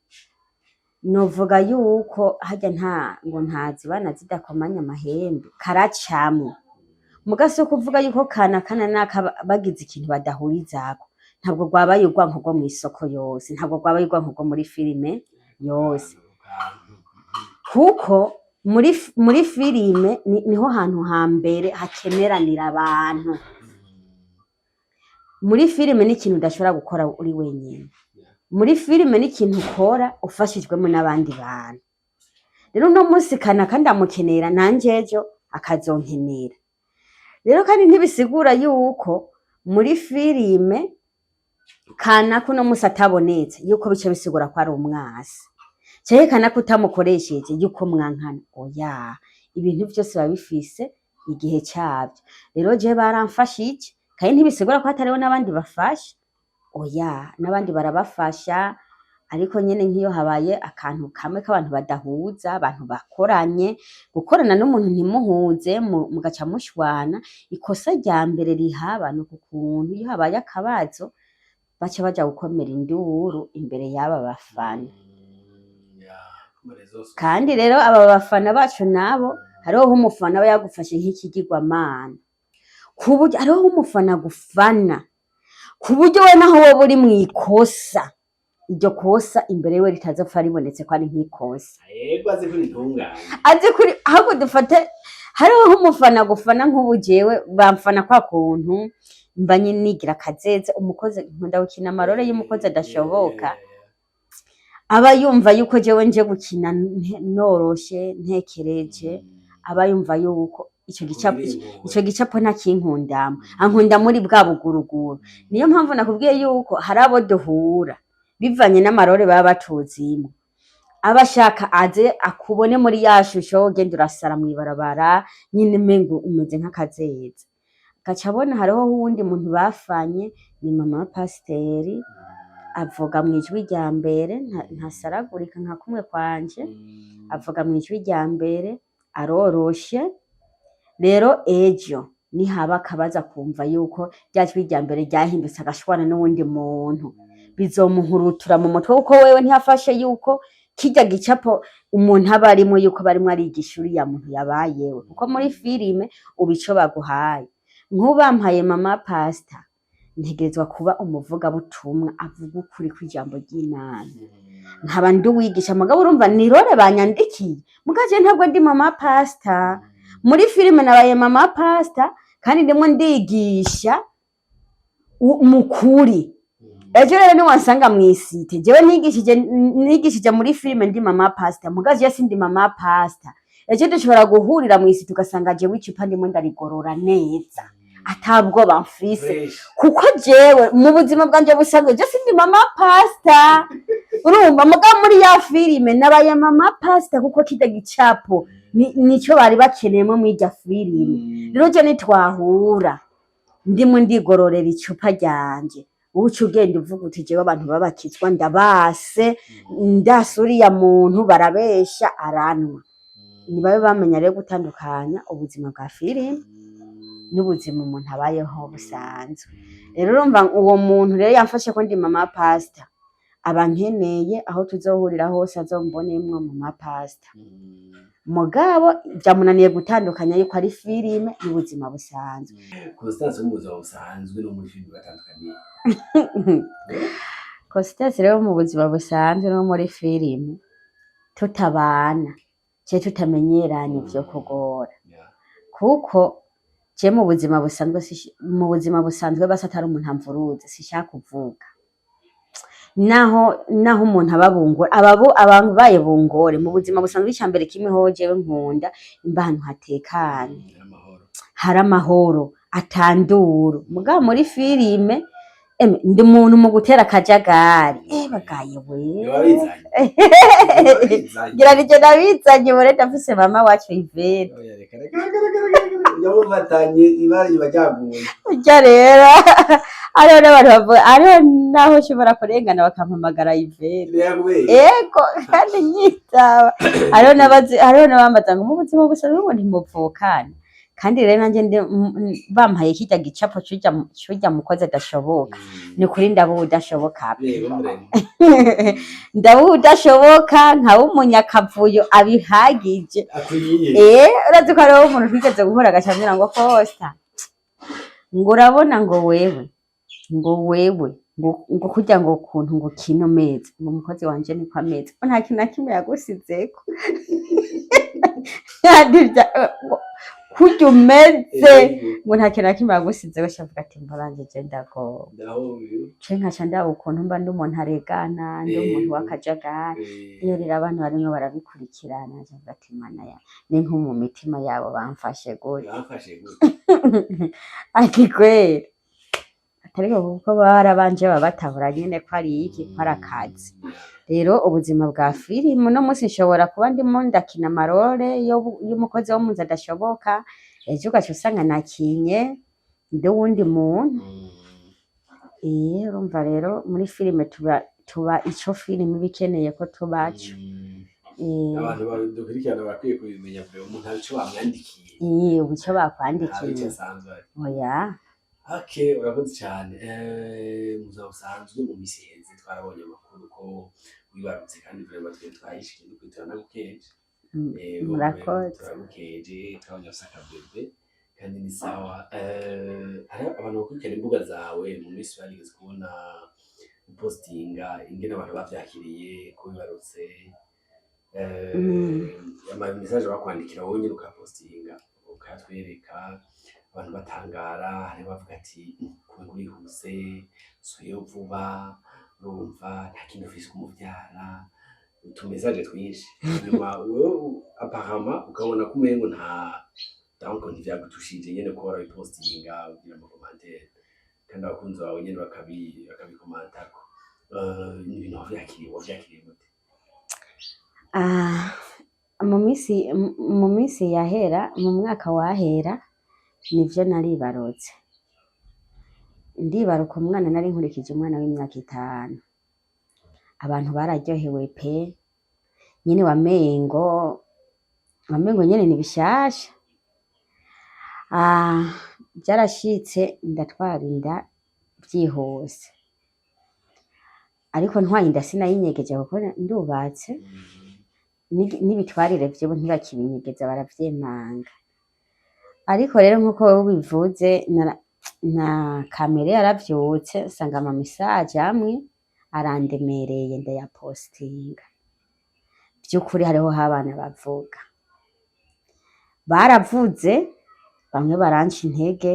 novuga yuko harya nta ngo ntazibana zidakomanya amahembe, karacamwo. Muga si ukuvuga yuko kanaka na naka bagize ikintu badahurizako, ntabwo rwabaye urwanko rwo mw'isoko yose, ntabwo rwabaye urwanko rwo muri filime yose, kuko muri filime niho hantu hambere hakeneranira abantu. Muri filime ni ikintu udashobora gukora uri wenyine. Muri filime ni ikintu ukora ufashijwemo n'abandi bantu. Rero uno munsi kanaka ndamukenera, nanje ejo akazonkenera. Rero kandi ntibisigura yuko muri filime kanaka uno munsi atabonetse yuko bica bisigura ko ari umwasi, canke kanaka utamukoresheje yuko mwankana. Oya, ibintu vyose biba bifise igihe cavyo. Rero jewe baramfashije, kandi ntibisigura ko hatariho n'abandi bafasha. Oya, n'abandi barabafasha, ariko nyene nk'iyo habaye akantu kamwe k'abantu badahuza, abantu bakoranye, gukorana n'umuntu ntimuhuze, mugaca mushwana, ikosa rya mbere rihaba ni uku kuntu iyo habaye akabazo baca baja gukomera induru imbere y'aba bafana. Kandi rero aba bafana bacu nabo, hariho nk'umufana aba yagufashe nk'ikigirwamana, ku buryo hariho nk'umufana agufana ku buryo we naho woba uri mw'ikosa, iryo kosa imbere yiwe ritazopfa ribonetse ko ari nk'ikosa. Yego, azi ko ritunganye. Azi kuri ahubwo dufate, hariho nk'umufana agufana, nk'ubu jewe bamfana kwa kuntu mba nyine nigira akazeze, umukozi, nkunda gukina amarore y'umukozi adashoboka. Aba yumva yuko jewe nje gukina noroshe ntekereje, aba yumva yuko ico gicapo ntakinkundamo, ankunda muri bwa buguruguru. Niyo mpamvu nakubwiye yuko hari abo duhura bivanye n'amarore baba batuzimwo, aba ashaka aze akubone muri ya shusho, ugenda urasara mw'ibarabara nyine umengo umeze nk'akazeze. Gaca abona hariho uwundi muntu bafanye, ni mama wa pasiteri, avuga mw'ijwi rya mbere, ntasaragurika nka kumwe kwanje, avuga mw'ijwi rya mbere, aroroshe. Rero ejo nihaba akabaza kumva yuko rya jwi rya mbere ryahindutse agashwana n'uwundi muntu, bizomuhurutura mu mutwe, kuko wewe ntiyafashe yuko kirya gicapo umuntu aba arimwo, yuko barimwo arigisha uriya muntu yabayewe. Kuko muri filime uba ico baguhaye, nk'ubu bampaye mama pasita, ntegerezwa kuba umuvugabutumwa avuga ukuri kw'ijambo ry'Imana, nkaba ndi uwigisha. Mugabo urumva ni rôle banyandikiye, mugabo jewe ntabwo ndi mama pasita. Muri filime nabaye mama pasita kandi ndimwo ndigisha mukuri. Ejo rero niwansanga mw'isite, jewe nigishije muri filime ndi mama pasita, mugabo jewe sindi mama pasita. Ejo dushobora guhurira mw'isite ugasanga jewe icupa ndimo ndarigorora neza atabwoba mfise, Fresh. kuko jewe mu buzima bwanje busanzwe je sindi mama pasita. Urumva, mugabo muri ya filime nabaye mama pasita, kuko kirya gicapo nico bari bakeneyemo mw'irya filime. Rero je nitwahura ndimo ndigororera icupa ryanje, uca ugenda uvuga uti jewe abantu babakizwa ndabase, ndase uriya muntu barabesha aranwa. Nibabe bamenya rero gutandukanya ubuzima bwa filime n'ubuzima umuntu abayeho busanzwe. Rero urumva uwo muntu rero yamfashe ko ndi mama pasita. Abankeneye aho tuzohurira hose azombonemwo mu mapasita. Mugabo vyamunaniye gutandukanya yuko ari filime n'ubuzima busanzwe. Constance wo mu buzima busanzwe no muri filime batandukaniye? Constance rero mu buzima busanzwe no muri filime, tutabana ce tutamenyeranye vyo kugora, kuko je mu buzima busanzwe mu buzima busanzwe basi atari umuntu amvuruze, sishaka kuvuga. Naho umuntu aba bungore, ababu ababaye bungore mu buzima busanzwe. Icambere kimwe ho, jewe nkunda imba ahantu hatekanye, amahoro, hari amahoro, atanduru. Mugabo muri filime, eme, ndi umuntu mu gutera akajagari, bagaye we. Niba bizanye. Ngira nije nabizanye bure, ndafise mama wacu Yvette. Oya, reka reka reka reka reka reka, yamufatanye ibara riba ryaguye. Urya rero hariho n'abantu bavuga, hariho naho nshobora kurengana bakampamagara Yvette. Yakubeye. Ego, kandi nyitaba. Hariho n'abazi, hariho n'abambaza ngo mu buzima busanzwe ngo ntimuvukana. Kandi rero nanje bampaye kirya gicapo c'urya mukozi adashoboka, ni ukuri ndaba udashoboka pe. Yego, muremure. Ndaba udashoboka, nkaba umunyakavuyo abihagije. Akwiye. Urazi ko hariho umuntu twigeze guhura agacambwira ngo: "Costa," ngo "urabona," ngo "wewe," ngo "wewe," ngo "kurya," ngo "kuntu," ngo "kino meze," ngo "umukozi wanje niko ameze," ngo "nta kintu na kimwe yagusizeko." Kandi ngo "kurya umeze," ngo "nta kintu na kimwe yagusizeko." Shavuga ati: "Mbaranje je ndagowe." Ndahumiwe. Ce nkaca ndaba ukuntu mba ndi umuntu aregana, ndi umuntu w'akajagari. Iyo rero abantu barimwo barabikurikirana, nkavuga ati: "Mana ya, ni nko mu mitima yabo bamfashe gute?" Bamfashe gute? Ati kweri atariko, kuko barabanje baba batahura nyene ko ari iki, ko ari akazi. Rero ubuzima bwa filime, uno munsi nshobora kuba ndimo ndakina ama rôle y'umukozi wo munzu adashoboka, ejo ugaca usanga nakinye ndi uwundi muntu. Urumva rero muri filime tuba ico filime iba ikeneye ko tubaco. Abantu badukurikirana barakwiye kubimenya mbere, umuntu hari ico bamwandikiye. Ubu ico nta bice bakwandikiye. Asanzwe ari. Oya. Okay, urakoze cyane. Mu buzima busanzwe, mu misi iheze twarabonye amakuru ko wibarutse, kandi vraiment twe twayishikiye no kwitora nagukeje. Murakoze. Turagukeje, twabonye ufise akabebe kandi ni sawa. Hariho abantu bakurikirana imbuga zawe, mu minsi barigeze kubona upostinga ingene abantu bavyakiriye ko wibarutse. Ama message bakwandikira, wowe nyene ukapostinga ukayatwereka, abantu batangara. Hariho bavuga ati: "Kumenga urihuse, usubiyeyo vuba, urumva nta kindi ufise kumuvyara." Utu message twinshi. Nyuma wewe apparemment ukabona ko umengo nta, donc ntivyagutushije nyene ko warabipostinga, ugira ama commentaire, kandi abakunzi bawe nyene bakabikomantako. Ni ibintu wavyakiriye gute? Ah, mu minsi yahera, mu mwaka wahera, nivyo naribarutse. Ndibaruka umwana, nari nkurikije umwana w'imyaka 5. Abantu bararyohewe pe, nyene wamengo nyene ni bishasha. Ah, vyarashitse ndatwara inda vyihuse, ariko ntwaye inda sinayinyegeje kuko ndubatse. N'ibitwarire vy'ubu ntibakibinyegeza, baravyemanga. Ariko rero nkuko wewe ubivuze, na kamere yaravyutse, nsanga ama message amwe arandemereye, ndayapostinga. Vy'ukuri hariho abana bavuga, baravuze, bamwe baranca intege,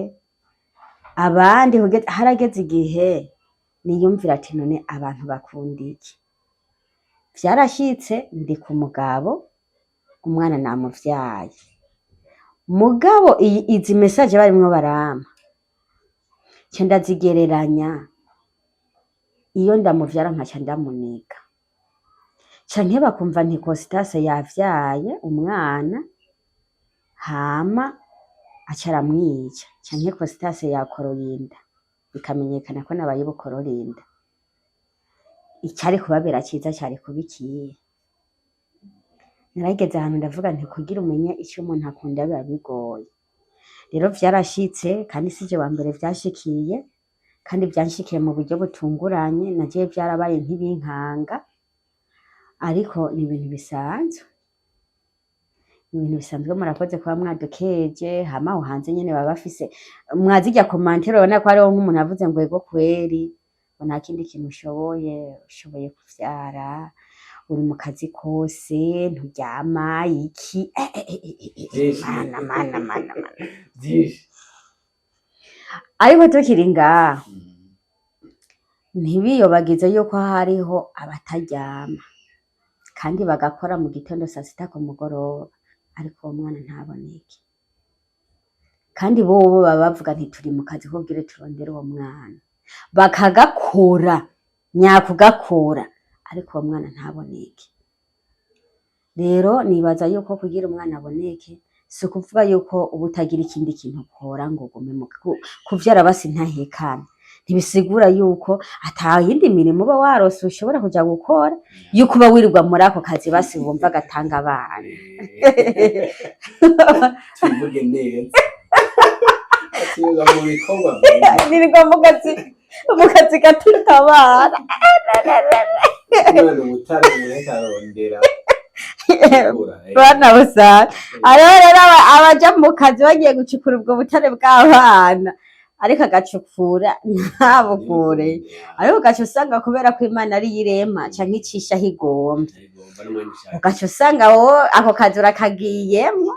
abandi harageze igihe niyumvira ati: "None abantu bakunda iki?" Vyarashitse ndi ku mugabo, umwana namuvyaye, mugabo izi message barimwo barampa nca ndazigereranya iyo ndamuvyara nkaca ndamuniga, canke bakumva nti Constance yavyaye umwana hama aca aramwica, canke Constance yakoroye inda bikamenyekana ko nabaye bukorora inda. Icari kubabera ciza cari kuba ikihe? Narageze ahantu ndavuga nti kugira umenye ico umuntu akunda biba bigoye. Rero vyarashitse, kandi sije wa mbere vyashikiye. Kandi vyanshikiye mu buryo butunguranye, na jewe vyarabaye nk'ibinkanga, ariko ni ibintu bisanzwe, ibintu bisanzwe. Murakoze kuba mwadukeje. Hama aho hanze nyene baba bafise mwazirya commentaires, urabona ko hariho nk'umuntu avuze ngo ego kweri, ngo nta kindi kintu ushoboye, ushoboye kuvyara, uri mu kazi kose, nturyama iki, eh, eh, eh, eh, eh, Vyinshi. Mana, mana, mana, mana. Byinshi. Ariko tukiri ngaho, ntibiyobagize yuko hariho abataryama kandi bagakora mu gitondo, saa sita, ku mugoroba, ariko uwo mwana ntaboneke. Kandi bobo baba bavuga nti turi mu kazi kugira turondere uwo mwana, bakagakora nyakugakora, ariko uwo mwana ntaboneke. Rero nibaza yuko kugira umwana aboneke si ukuvuga yuko uba utagira ikindi kintu ukora ngo ugume mu kuvyara basi ntahekane. Ntibisigura yuko ata yindi mirimo uba warose ushobora kuja gukora, yuko uba wirirwa muri ako kazi basi wumva gatanga abana. Tuvuge neza, atiga mu bikorwa byiza. Nirirwa mu kazi gatutabara. Umwana ubutare umuntu arondera. Bana busanga hariho rero abaja mu kazi bagiye gucukura ubwo butare bw'abana, ariko agacukura ntabukure, ariko ugaca usanga kubera ko Imana ariyo irema canke icisha aho igomba, ugaca usanga wowe ako kazi urakagiyemwo,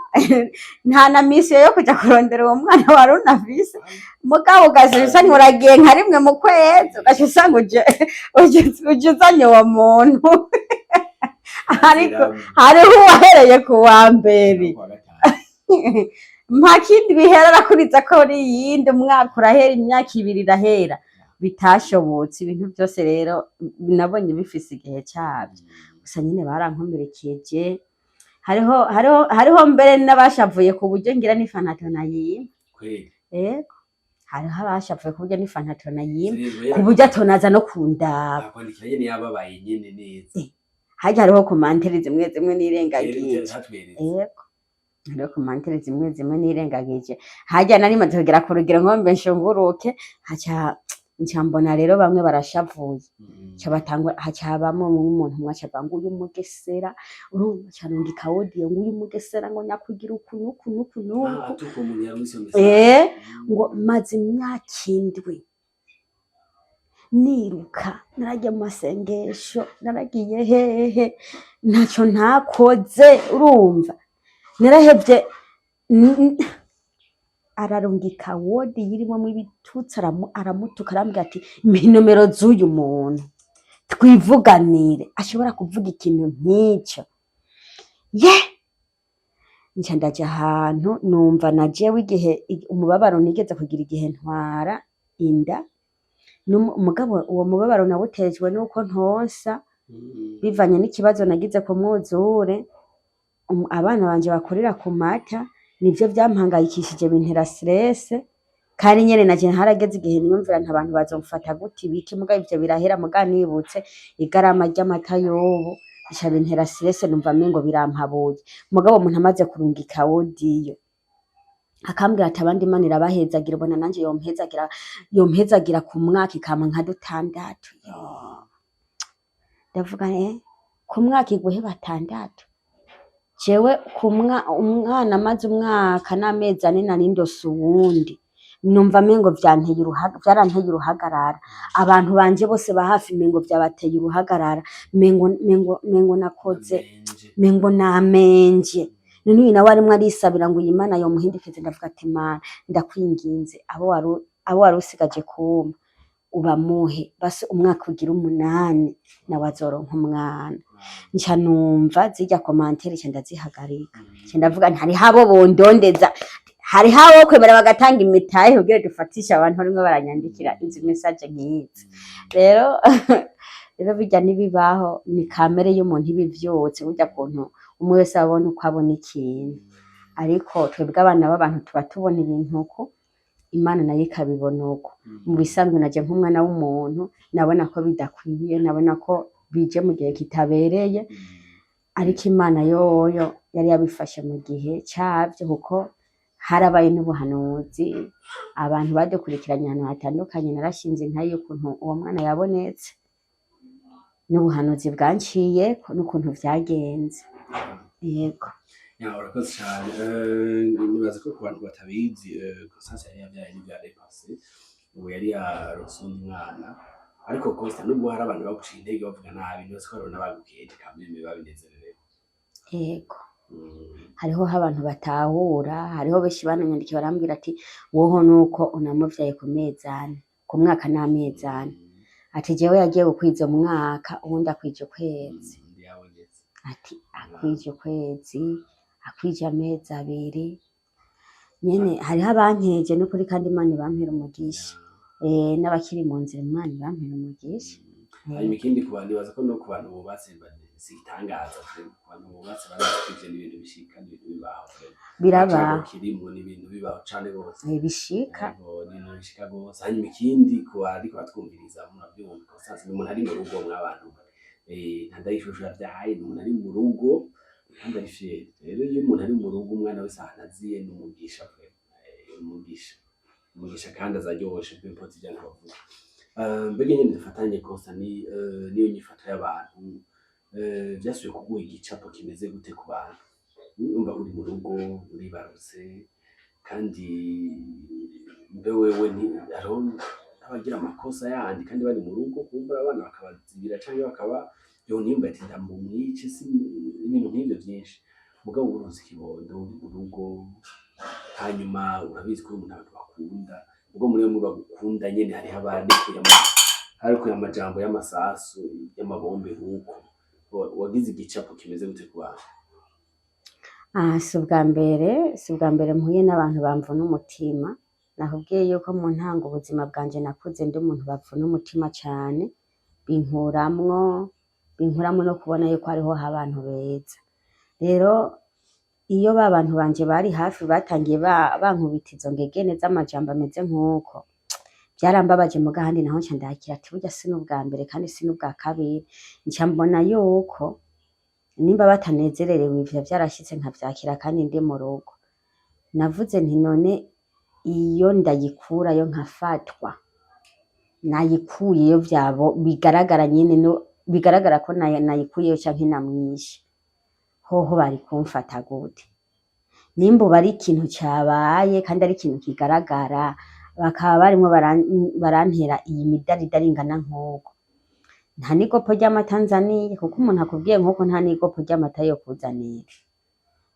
nta na mission yo kuja kurondera uwo mwana wari unafise. Mugabo ugaca usanga uragiye nka rimwe mu kwezi, ugaca usanga uje uzanye uwo muntu, ariko hariho uwahereye ku wa mbere mpaka indwi ihera, arakuriza ko ari iyindi, umwaka urahera, imyaka 2 irahera, bitashobotse. Ibintu byose rero nabonye bifise igihe cyabyo. Gusa nyine barankomerekeje. Hariho mbere n'abashavuye ku buryo ngira n'ifanta nayima. Yego, hariho abashavuye ku buryo n'ifanta nayima, ku buryo atonaza no kundaba. Akwandikira nyene yababaye nyene neza. Harya hariho commentaires zimwe zimwe nirengagije. Zatweretse. Yego, hariho commentaires zimwe zimwe nirengagije. Harya nari maze kugera ku rugero ngo mbe nshunguruke, haca nca mbona rero bamwe barashavuye, ca batangura, haca habamwo umuntu umwe aca avuga ngo uyu mugesera, urumva, aca arungika audio ngo uyu mugesera, ngo nyakugira uku n'uku n'uku n'uku. Atuka umuntu yarungitse iyo Eh, message. Ngo maze imyaka 7 niruka, naragiye mu masengesho, naragiye hehe, ntacyo ntakoze, urumva narahevye. Ararungika audio irimwo ibitutsi, aramutuka, arambwira ati mpa inomero z'uyu muntu twivuganire, ashobora kuvuga ikintu nk'icyo. Ye, nca ndaja ahantu numva na jewe igihe umubabaro nigeze kugira igihe ntwara inda. Mugabo uwo mubabaro nawutejwe nuko ntonsa, bivanye n'ikibazo nagize ku mwuzure, abana banje bakurira ku mata, nivyo vyampangayikishije, bintera stress. Kandi nyene naje harageze igihe niyumvira nti abantu bazomfata gute, ibiki. Mugabo ivyo birahera, mugabo nibutse igarama ry'amata y'ubu, bica bintera stress, numva mengo birampabuye. Mugabo umuntu amaze kurungika audio akambwira ati abandi Imana irabahezagira, ubona nanje yompezagira, yompezagira ku mwaka ikampa nka dutandatu. Yo, ndavuga ku mwaka iguhe batandatu? Jewe ku umwana amaze umwaka n'amezi 4 nari ndose uwundi, numva mengo vyaranteye uruhagarara. Abantu banje bose ba hafi mengo vyabateye uruhagarara, mengo nakoze, mengo namenje. None uyu nawe arimwo arisabira ngo iyi Mana yomuhindukize. Ndavuga ati Mana, ndakwinginze, abo wari usigaje kumpa ubamuhe basi umwaka ugira 8, nawe azoronka umwana. Nca numva zirya commentaires nca ndazihagarika. Nca ndavuga nti hariho abo bondondeza, hariho abo kwemera bagatanga imitahe kugira dufatishe abantu barimwo baranyandikira izi message nk'izi. Rero birya ntibibaho, ni kamere y'umuntu iba ivyutse, burya kuntu umwe wese abona uko abona ikintu. Ariko twebwe abana b'abantu tuba tubona ibintu uko, Imana nayo ikabibona uko. Mu bisanzwe naje nk'umwana w'umuntu nabona ko bidakwiye, nabona ko bije mu gihe kitabereye, ariko Imana yoyo yari yabifashe mu gihe cavyo, kuko Harabaye n'ubuhanuzi, abantu badukurikiranye ahantu hatandukanye. Narashinze intahe y'ukuntu uwo mwana yabonetse n'ubuhanuzi bwanciyeko n'ukuntu vyagenze. Yego. Ya, urakoze cyane. Nibaza ko ku bantu batabizi, Constance yari yavyaye n'ivya dépassé, ubu yari yaronse uwundi mwana. Ariko Constance, nubwo hari abantu baguciye intege bavuga nabi, nibaza ko hariho n'abagukeje kameme babinezererewe. Yego. Hariho abantu batahura, hariho benshi bananyandikiye barambwira ati: "Woho nuko unamuvyaye ku mezi 4, ku mwaka n'amezi 4." Ati: "Jewe yagiye gukwiza umwaka, uwundi akwije ukwezi." Yabonetse. Ati: "Akwije ukwezi, akwije amezi 2 nyene." Hariho abankeje n'ukuri, kandi Imana ibampere umugisha. N'abakiri mu nzira, Imana ibampere umugisha. Hanyuma ikindi, ku bantu, nibaza ko no ku bantu bubatse si igitangaza vraiment. Ku bantu bubatse barazi ko ivyo n'ibintu bishika, n'ibintu bibaho vraiment. Birabaho. Icago kirimwo n'ibintu bibaho cane gose. Bishika. Yego, ni ibintu bishika gose. Hanyuma ikindi, ku bariko batwumviriza, muravyumva, Constance ni umuntu ari mu rugo mw'abantu. Nta ndayishusho yavyaye, ni umuntu ari mu rugo kandi ari fier. Rero iyo umuntu ari mu rugo, umwana wese ahantu aziye ni umugisha vraiment. Umugisha, umugisha, kandi azaryoshe, peu importe ivyo abantu bavuga. Mbega nyene dufatanye, Constance, ni niyo nyifato y'abantu, vyasubiye kuguha igicapo kimeze gute ku bantu? Umva, uri mu rugo, uribarutse, kandi mbe wewe hariho n'abagira amakosa yandi kandi bari mu rugo, kumbura abana bakabazibira canke bakaba yonimba ati ndamumwice, si ibintu nk'ivyo vyinshi. Mugabo uronse ikibondo, uri mu rugo, hanyuma urabizi ko uri umuntu abantu bakunda. Ubwo muri bamwe bagukunda nyene, hariho abarekuye amajambo y'amasasu, y'amabombe nk'uko. Wagize igicapo kimeze gute ku bantu? Ah, si ubwa mbere mpuye n'abantu bamvuna umutima. Nakubwiye yuko mu ntango ubuzima bwanje nakuze ndi umuntu bavuna umutima cane, binkuramwo no kubona yuko hariho abantu beza. Rero iyo ba bantu banje bari hafi batangiye bankubita izo ngegene z'amajambo ameze nk'uko, vyarambabaje. Muga ahandi naho nca ndakira ati burya si n'ubwa mbere kandi si n'ubwa kabiri. Nca mbona yuko nimba batanezererewe ivyo vyarashitse nkavyakira kandi ndi mu rugo. Navuze nti: "None iyo ndayikurayo nkafatwa, nayikuyeyo vyabo bigaragara nyene, no bigaragara ko nayikuyeyo canke namwishe, hoho bari kumfata gute? Nimba ubu ari ikintu cabaye kandi ari ikintu kigaragara, bakaba barimwo barantera iyi midaridari ingana nk'uko, nta n'igopo ry'amata nzaniye." Kuko umuntu akubwiye nk'uko, nta n'igopo ry'amata yokuzanira,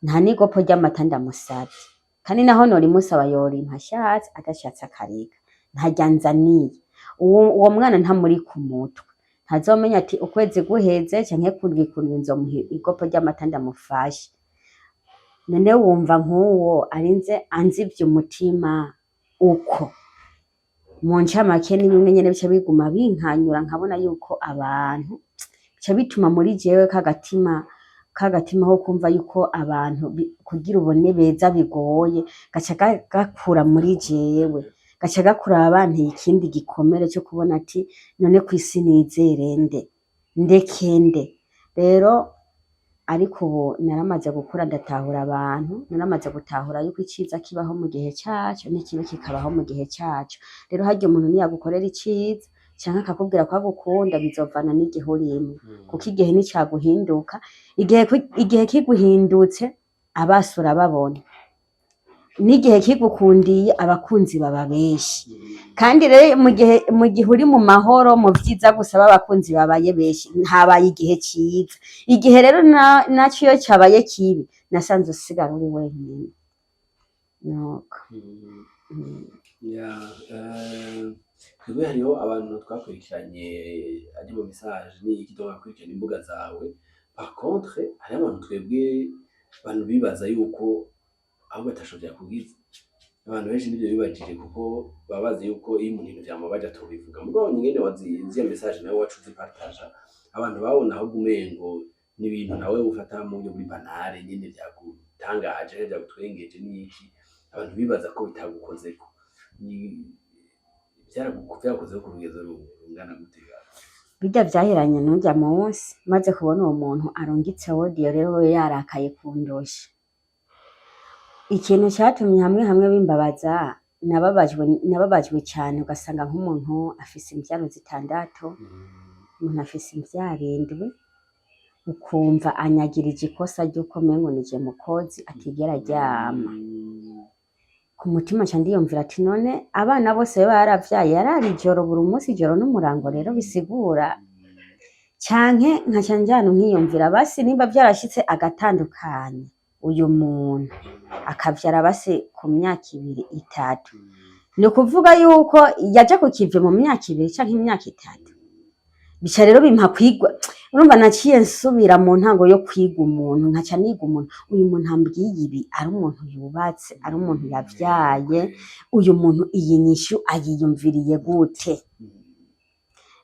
nta n'igopo ry'amata ndamusavye. Kandi naho norimusaba, yorimpa ashatse, adashatse akareka. Ntarya nzaniye. Uwo mwana ntamuri ku mutwe, ntazomenya ati ukwezi guheze canke kundwi kundwi nzomuha igopo ry'amata ndamufashe. None wumva nk'uwo arinze anzivye umutima uko? Mu ncamake, ni bimwe nyene bica biguma binkanyura, nkabona yuko abantu bica bituma muri jewe kagatima ko kumva yuko abantu kugira ubone beza bigoye, gaca gakura muri jewe, gaca gakura banteye ikindi gikomere co kubona ati: "None kw'isi nizere nde, ndeke nde?" Rero ariko ubu naramaze gukura, ndatahura abantu, naramaze gutahura yuko iciza kibaho mu gihe caco n'ikibi kikabaho mu gihe caco. Rero harya umuntu niyagukorera iciza canke akakubwira ko agukunda, bizovana n'igihe urimwo, kuko igihe nticaguhinduka. Igihe kiguhindutse, abasi urababona, n'igihe kigukundiye, abakunzi baba benshi. Kandi rero mu gihe uri mu mahoro, mu vyiza gusa, b'abakunzi babaye benshi, habaye igihe ciza. Igihe rero naco iyo cabaye kibi, nasanze usigara uri wenyene. Nuko. Ya, twebwe hariho abantu twakurikiranye ari mu message n'iki, bakurikirana imbuga zawe. Par contre hariho abantu, twebwe abantu bibaza yuko ahubwo atasho vyakugize. Abantu benshi nivyo bibajije, kuko baba bazi yuko iyo umuntu ibintu vyamubabaje atobivuga. Mugabo ingene waziye message nawe wacu uzipartaja, abantu babona ahubwo umengo ni ibintu nawe ufata mu buryo buri banale nyene, vyagutangaje, vyagutwengeje n'iki. Abantu bibaza ko bitagukozeko. Vyaragukozeko ku rugezo rungana gute? Birya vyaheranye n'urya munsi maze kubona uwo muntu arungitse audio. Rero we yarakaye kundusha. Ikintu catumye hamwe hamwe bimbabaza, nababajwe cyane, ugasanga nk'umuntu afise imvyaro 6, umuntu afise imvyaro 7, ukumva anyagirije ikosa ry'uko mengo nije mukozi atigera aryama. Ku mutima nca ndiyumvira ati none abana bose baravyaye, yarara ijoro buri munsi, ijoro n'umurango, rero bisigura canke nkaca njana nkiyumvira basi nimba vyarashitse agatandukanya uyu muntu akavyara basi ku myaka 2, 3, ni ukuvuga yuko yaja ku kivi mu myaka 2 canke imyaka 3. Bica rero bimpa kwigwa. Urumva naciye nsubira mu ntango yo kwiga umuntu, nkaca niga umuntu. Uyu muntu ambwiye ibi ari umuntu yubatse, ari umuntu yavyaye, uyu muntu iyi nyishu ayiyumviriye gute?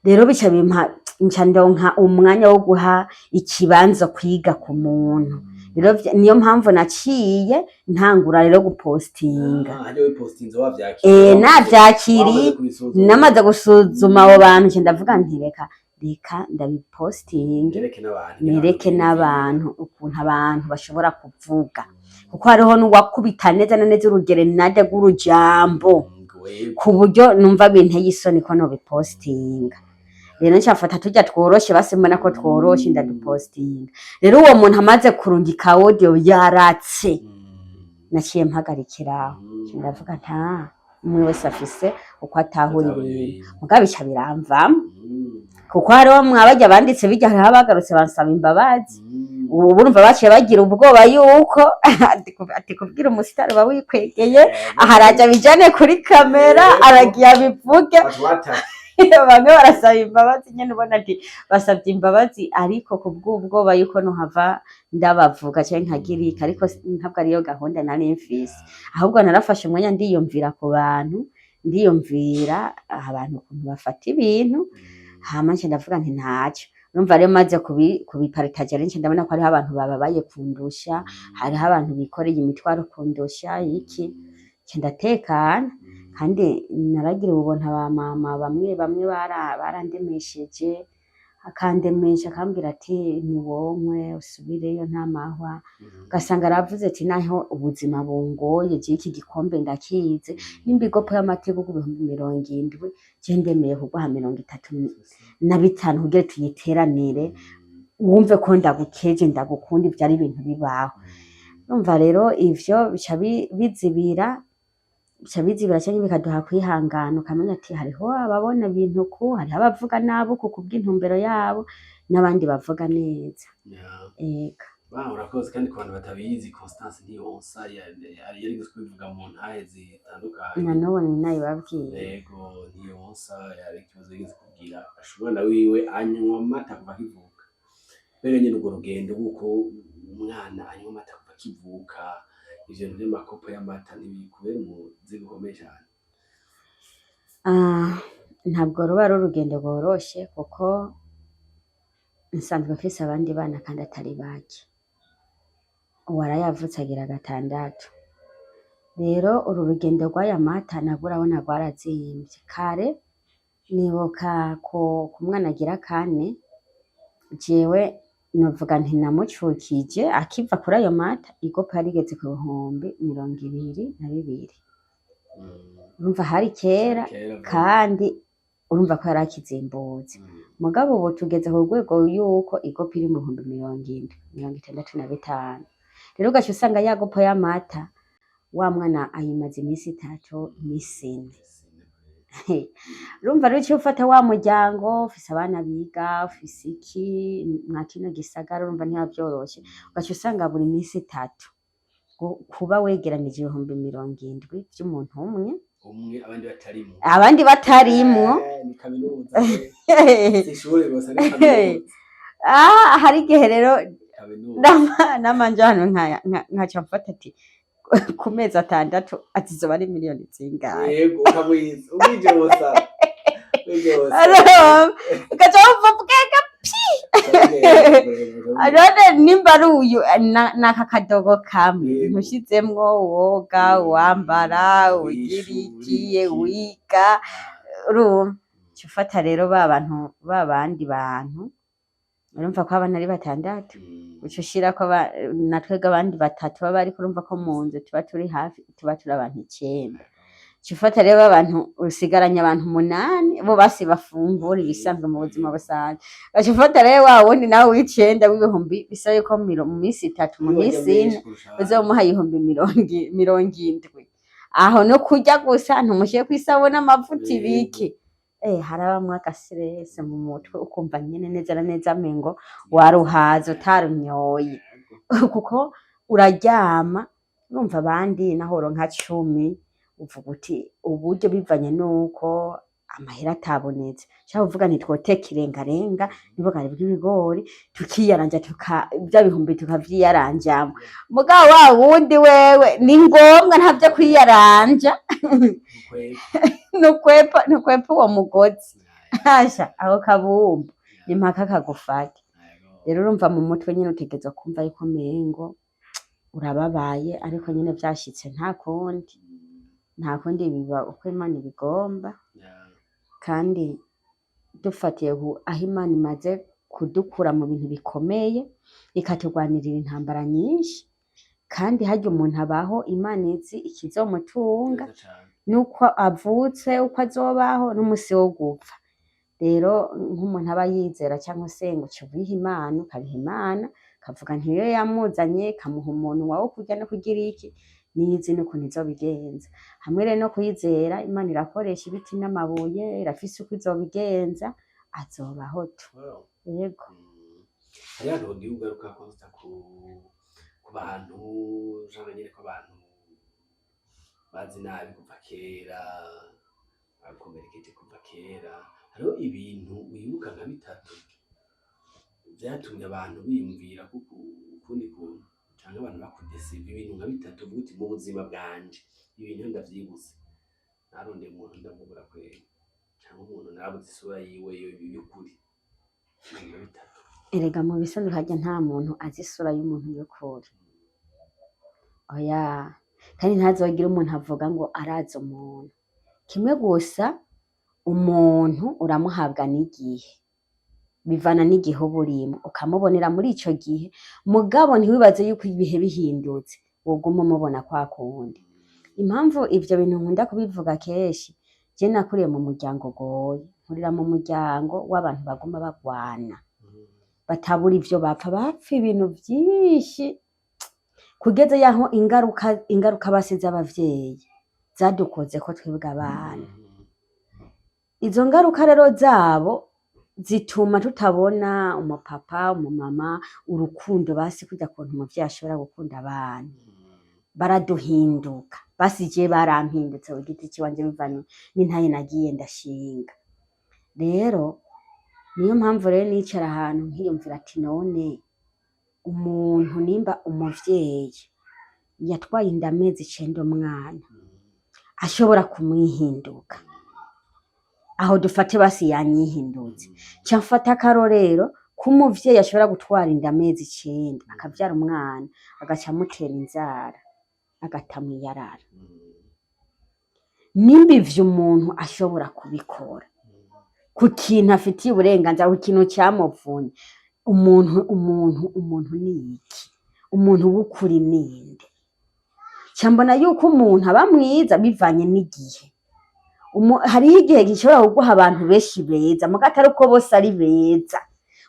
Rero bica bimpa, nca ndonka umwanya wo guha ikibanza kwiga ku muntu. Rero niyo mpamvu naciye ntangura rero gupostinga. Ah, hariya wipostinze wavyakiriye? Eh, navyakiriye. Wamaze kubisuzuma. Namaze gusuzuma abo bantu, nca ndavuga nti reka reka ndabipostinge, nereke n'abantu, nereke n'abantu ukuntu abantu bashobora kuvuga, kuko hariho n'uwakubita neza na neza urugerenade rw'urujambo ku buryo numva binteye isoni ko nobipostinga. Rero ncafata turya tworoshe, basi mbona ko tworoshe, ndadupostinga. Rero uwo muntu amaze kurungika audio yaratse, naciye mpagarikiraho. Ndavuga nta umwe wese afise uko atahura ibintu, mugabo bica biramvamwo, kuko hariho mwabarya banditse bijya, hariho abagarutse bansaba imbabazi. Ubu urumva baciye bagira ubwoba yuko ati kubwira umusitari uba wikwegeye, aha araja bijane kuri kamera, aragiye abivuge. Bamwe barasaba imbabazi nyene, ubona ati basabye imbabazi, ariko kubw'ubwoba yuko nohava ndabavuga canke nkagirika. Ariko ntabwo ariyo gahunda nari mfise, ahubwo narafashe umwanya ndiyumvira ku bantu, ndiyumvira abantu ukuntu bafata ibintu, hama nce ndavuga nti ntaco. Urumva rero maze kubipartaja rero, nce ndabona ko hariho abantu bababaye kundusha, hariho abantu bikoreye imitwaro kundusha iki, nce ndatekana. Kandi naragira ubuntu, aba mama bamwe bamwe barandemesheje, akandemesha akambwira ati niwonkwe usubireyo nta mahwa. Ugasanga aravuze ati naho ubuzima bungoye, jewe iki gikombe ndakizi, nimba igopo y'amata igurwa 70,000, je ndemeye kuguha 35 kugira tuyiteranire, wumve ko ndagukeje, ndagukunda. Ivyo ari ibintu bibaho. Urumva rero ivyo bica bizibira canke bikaduha kwihangana, ukamenya ati hariho ababona ibintu uku, hariho abavuga nabi uku kubw'intumbero yabo, n'abandi bavuga neza. Ega. Ba, urakoze. Kandi ku bantu batabizi, Constance ntiyonsa, yarigeze kubivuga mu ntahe zitandukanye. Na n'ubu ninabibabwiye. Yego, ntiyonsa, yari ikibazo yigeze kugira, ashobora wiwe anywa amata kuva akivuka. Mbega nyene urwo rugendo rw'uko umwana anywa amata kuva akivuka, ivyo bintu vy'amakopo y'amata ntibikubera umuzigo ukomeye cane? Ah, ntabwo ruba ari urugendo rworoshe, kuko nsanzwe mfise abandi bana kandi atari bake. Uwaraye avutse agira 6. Rero uru rugendo rw'aya mata nabwo urabona rwarazimvye. Kare nibuka ku mwana agira 4, jewe novuga nti namucukije akiva kuri ayo mata, igopo yarigeze ku 22,000. Urumva hari kera, Kera. kandi urumva ko yari akizimbutse. Mugabo ubu tugeze ku rwego yuko igopo iri mu 70,000, 65. Rero ugaca usanga ya gopo y'amata, wa mwana ayimaze imisi 3, imisi 4. Urumva rero uciye ufata wa muryango ufise abana biga, ufise iki mwa kino gisagara, urumva ntibiba vyoroshe. Ugaca usanga buri misi 3 kuba wegeranije 70,000 vy'umuntu umwe, Umwe, abandi batarimwo. Abandi batarimwo. Eh, ni kaminuza we. Si ishure gusa, ni kaminuza. Ah, hari igihe rero Kaminuza. Namanje hano nkaca mfata ati ku mezi 6 ati zoba ari miliyoni zingahe? Yego, ukamwiza ubwije busa ubwije busa. Ugaca wumva bwega. None nimba ari uyu naka kadogo kamwe, ntushizemwo woga, wambara, ugira iki, wiga, urumva uca ufata rero ba bantu, ba bandi bantu. Urumva ko abana ari batandatu, uca ushirako na twebwe abandi batatu baba ariko urumva ko mu nzu tuba turi hafi, tuba turi abantu 9. Uca ufata rero abantu usigaranye abantu 8, bo basi bafungura ibisanzwe mu buzima busanzwe. Ugaca ufata rero wa wundi nawe w'icenda w'ibihumbi, bisa yuko mu minsi 3, mu minsi 4 uzomuha ibihumbi 70. Aho no kurya gusa, ntumushyire kw'isabune, amavuta, ibiki. Harabamwo aga stress mu mutwe, ukumva nyene neza na neza mengo waruhaze utarunyoye, kuko uraryama urumva abandi naho woronka 10, uvuga uti uburyo bivanye nuko amahera atabonetse, ushobora kuvuga nti twoteka irengarenga n'ubugari bw'ibigori, tukiyaranja, tuka vya bihumbi tukavyiyaranjamwo. Mugabo wa wundi wewe ni ngombwa, ntavyo kwiyaranja, nukwepa uwo mugozi. Hasha ako kabumbu ni mpaka kagufate. Rero urumva mu mutwe nyene utegerezwa kumva yuko mengo urababaye, ariko nyene vyashitse, nta kundi, nta kundi, biba uko Imana ibigomba. Kandi dufatiye aho Imana imaze kudukura mu bintu bikomeye, ikaturwanirira intambara nyinshi, kandi harya umuntu abaho Imana izi ikizomutunga, nuko avutse, uko azobaho, n'umusi wo gupfa. Rero nk'umuntu aba yizera cyangwa usenga, uca ubiha Imana, ukabiha Imana, ukavuga ntiyo yamuzanye ikamuha umuntu wo kurya no kugira iki, niyo izi n'ukuntu izobigenza. Hamwe rero no kuyizera, Imana irakoresha ibiti n'amabuye, irafise uko izobigenza, azobaho tu. Yego. Hariho ahantu wagiye ugaruka konsa ku bantu, genre nyene ko abantu bazi nabi kuva kera, bakomerekeje kuva kera. Hariho ibintu wibuka nka bitatu vyatumye abantu biyumvira kuko ukundi kuntu, canke abantu bakudesiva, ibintu nka bitatu uvuga uti: "Mu buzima bwanje ibintu iyo ndavyibutse, narondeye umuntu ndamubura kweri, canke umuntu narabuze isura yiwe y'ukuri", ibintu nka bitatu. Erega mu bisanzwe harya nta muntu azi isura y'umuntu y'ukuri, oya. Kandi ntazogire umuntu avuga ngo arazi umuntu. Kimwe gusa, umuntu uramuhabwa n'igihe, bivana n'igihe uba urimwo, ukamubonera muri ico gihe. Mugabo ntiwibaze yuko ibihe bihindutse woguma umubona kwa kundi. Impamvu ivyo bintu nkunda kubivuga kenshi, je nakuriye mu muryango ugoye, nkurira mu muryango w'abantu baguma bagwana, batabura ivyo bapfa, bapfa ibintu vyinshi, kugeza yaho ingaruka basize abavyeyi zadukozeko twebwe abana. Izo ngaruka rero zabo zituma tutabona umupapa, umumama, urukundo basi kurya kuntu umuvyeyi ashobora gukunda abana. Baraduhinduka basi, je barampindutse ku giti ciwanje bivanye n'intahe nagiye ndashinga. Rero niyo mpamvu rero nicara ahantu nkiyumvira ati: "None umuntu nimba umuvyeyi yatwaye inda amezi 9, umwana ashobora kumwihinduka, aho dufate basi yanyihindutse, ca mfata akarorero k'umuvyeyi ashobora gutwara inda amezi 9, akavyara umwana, agaca amutera inzara, agata mw'iyarara. Nimba ivyo umuntu ashobora kubikora ku kintu afitiye uburenganzira, ku kintu camuvunye, umuntu ni iki? Umuntu w'ukuri ninde?" Ca mbona yuko umuntu aba mwiza bivanye n'igihe. Hariho igihe gishobora kuguha abantu benshi beza, muga atari uko bose ari beza.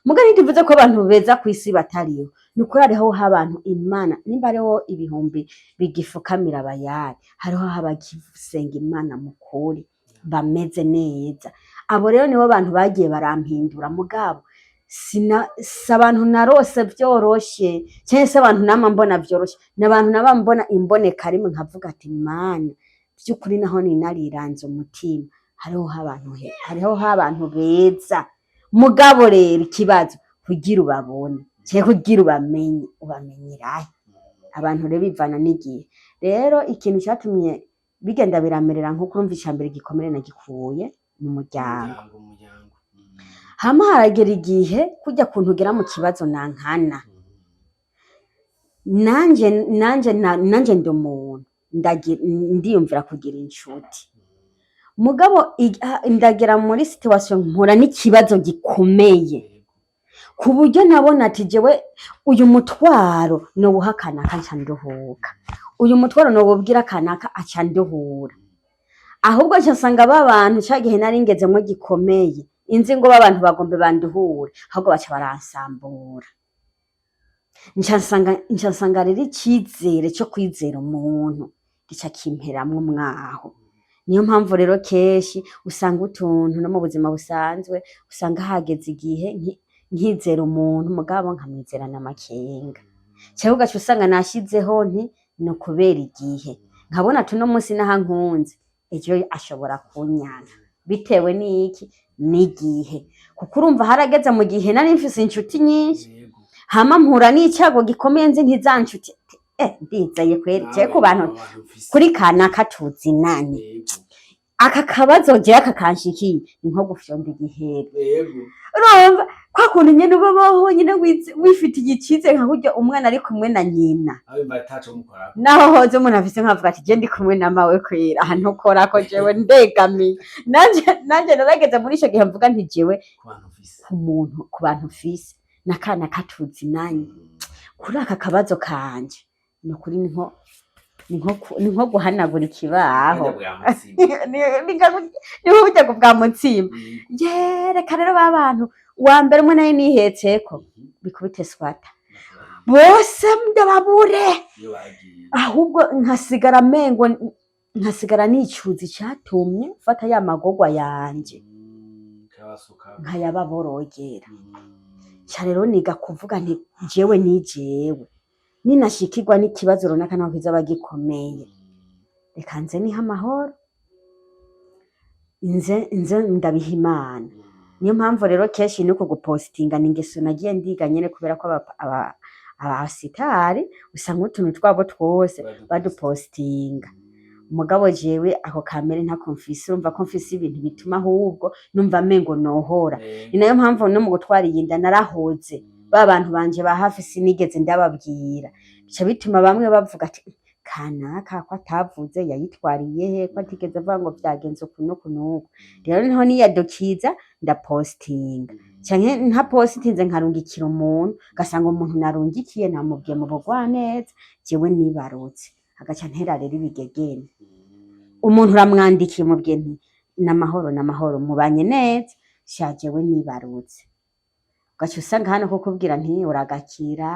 Muga ntituvuze ko abantu beza kw'isi batariho. Ni ukuri hariho abantu Imana, nimba hariho ibihumbi bigifukamira abayari, hariho abagisenga Imana mu kuri, bameze neza. Abo rero nibo bantu bagiye barampindura. Mugabo si abantu narose vyoroshe, canke se abantu nama mbona vyoroshe, ni abantu naba mbona imboneka rimwe nkavuga ati: "Mana, vy'ukuri naho ninariranze umutima, hariho abantu beza." Mugabo rero ikibazo, kugira ubabone canke kugira ubamenye, ubamenyerahe? Abantu rero bivana n'igihe. Rero ikintu catumye bigenda biramerera nkuko urumva, icambere gikomere nagikuye mu muryango. Umuryango, umuryango. Hama haragera igihe kurya kuntu ugera mu kibazo nankana, nanje ndi umuntu, ndiyumvira kugira inshuti. Mugabo ndagera muri situation mpura n'ikibazo gikomeye. Ku buryo nabona ati jewe uyu mutwaro nowuha kanaka nca nduhuka, uyu mutwaro nowubwira kanaka aca nduhura. Ahubwo nca nsanga ba bantu ca gihe nari ngezemwo gikomeye, inzi ngo ba bantu bagombe banduhure, ahubwo baca baransambura. Nca nsanga rero icizere co kwizera umuntu gica kimperamwo mwaho. Niyo mpamvu rero kenshi usanga utuntu no mu buzima busanzwe usanga hageze igihe nkizera umuntu, mugabo nkamwizerana amakenga, canke ugaca usanga nashizeho nti ni ukubera igihe nkabona ati uno munsi naho ankunze, ejo ashobora kunyanka bitewe n'iki? N'igihe. Kuko urumva harageze mu gihe nari mfise inshuti nyinshi, hama mpura n'icago gikomeye, nzi nti za nshuti, ndizeye kweri je ku bantu kuri kanaka tuzinanye, aka kabazo jewe aka kanshikiye ni nko gufyonda igihere. Urumva kwa kuntu nyene uba baho nyene wifitiye icizere, nka kurya umwana ari kumwe na nyina, naho hoze umuntu afise nkavuga ati je ndi kumwe na mawe kwera, aha ntukorako, jewe ndegamiye. Nanje narageze muri ico gihe mvuga nti jewe ku muntu, ku bantu mfise n'akana katuzinanye, kuri aka kabazo kanje ni ukuri ni nko guhanagura ikibaho. Ni nko burya bwa mutsima. Yereka rero ba bantu wa mbere umwe nayo nihetseko bikubite swata bose ndababure, ahubwo nkasigara mengo nkasigara nicuza icatumye mfata ya magorwa yanje nkayababorogera. Ca rero niga kuvuga nti jewe ni jewe ninashikirwa n'ikibazo runaka naho kizoba gikomeye, reka nze nihe amahoro, nze ndabiha Imana. Niyo mpamvu rero kenshi nuko gupostinga ni ingeso nagiye ndiga nyene, kubera ko abasitari usanga utuntu twabo twose badupostinga. Mugabo jewe ako kamere ntako mfise. Urumva ko mfise ibintu bituma ahubwo numva mengo nohora. Ni nayo mpamvu no mu gutwara iyi nda narahoze, ba bantu banje ba hafi sinigeze ndababwira, bica bituma bamwe bavuga ati kanaka ko atavuze yayitwariye he, ko atigeze avuga ngo vyagenze uku n'uku n'uku. Rero niho niyadukiza ndapostinga, canke ntapositinze nkarungikira umuntu, ugasanga umuntu narungikiye namubwiye mu bugwaneza jewe nibarutse, agaca ntera rero ibigegene. Umuntu uramwandikiye umubwiye nti n'amahoro, n'amahoro, mubanye neza, sha jewe nibarutse, ugaca usanga hano kukubwira nti uragakira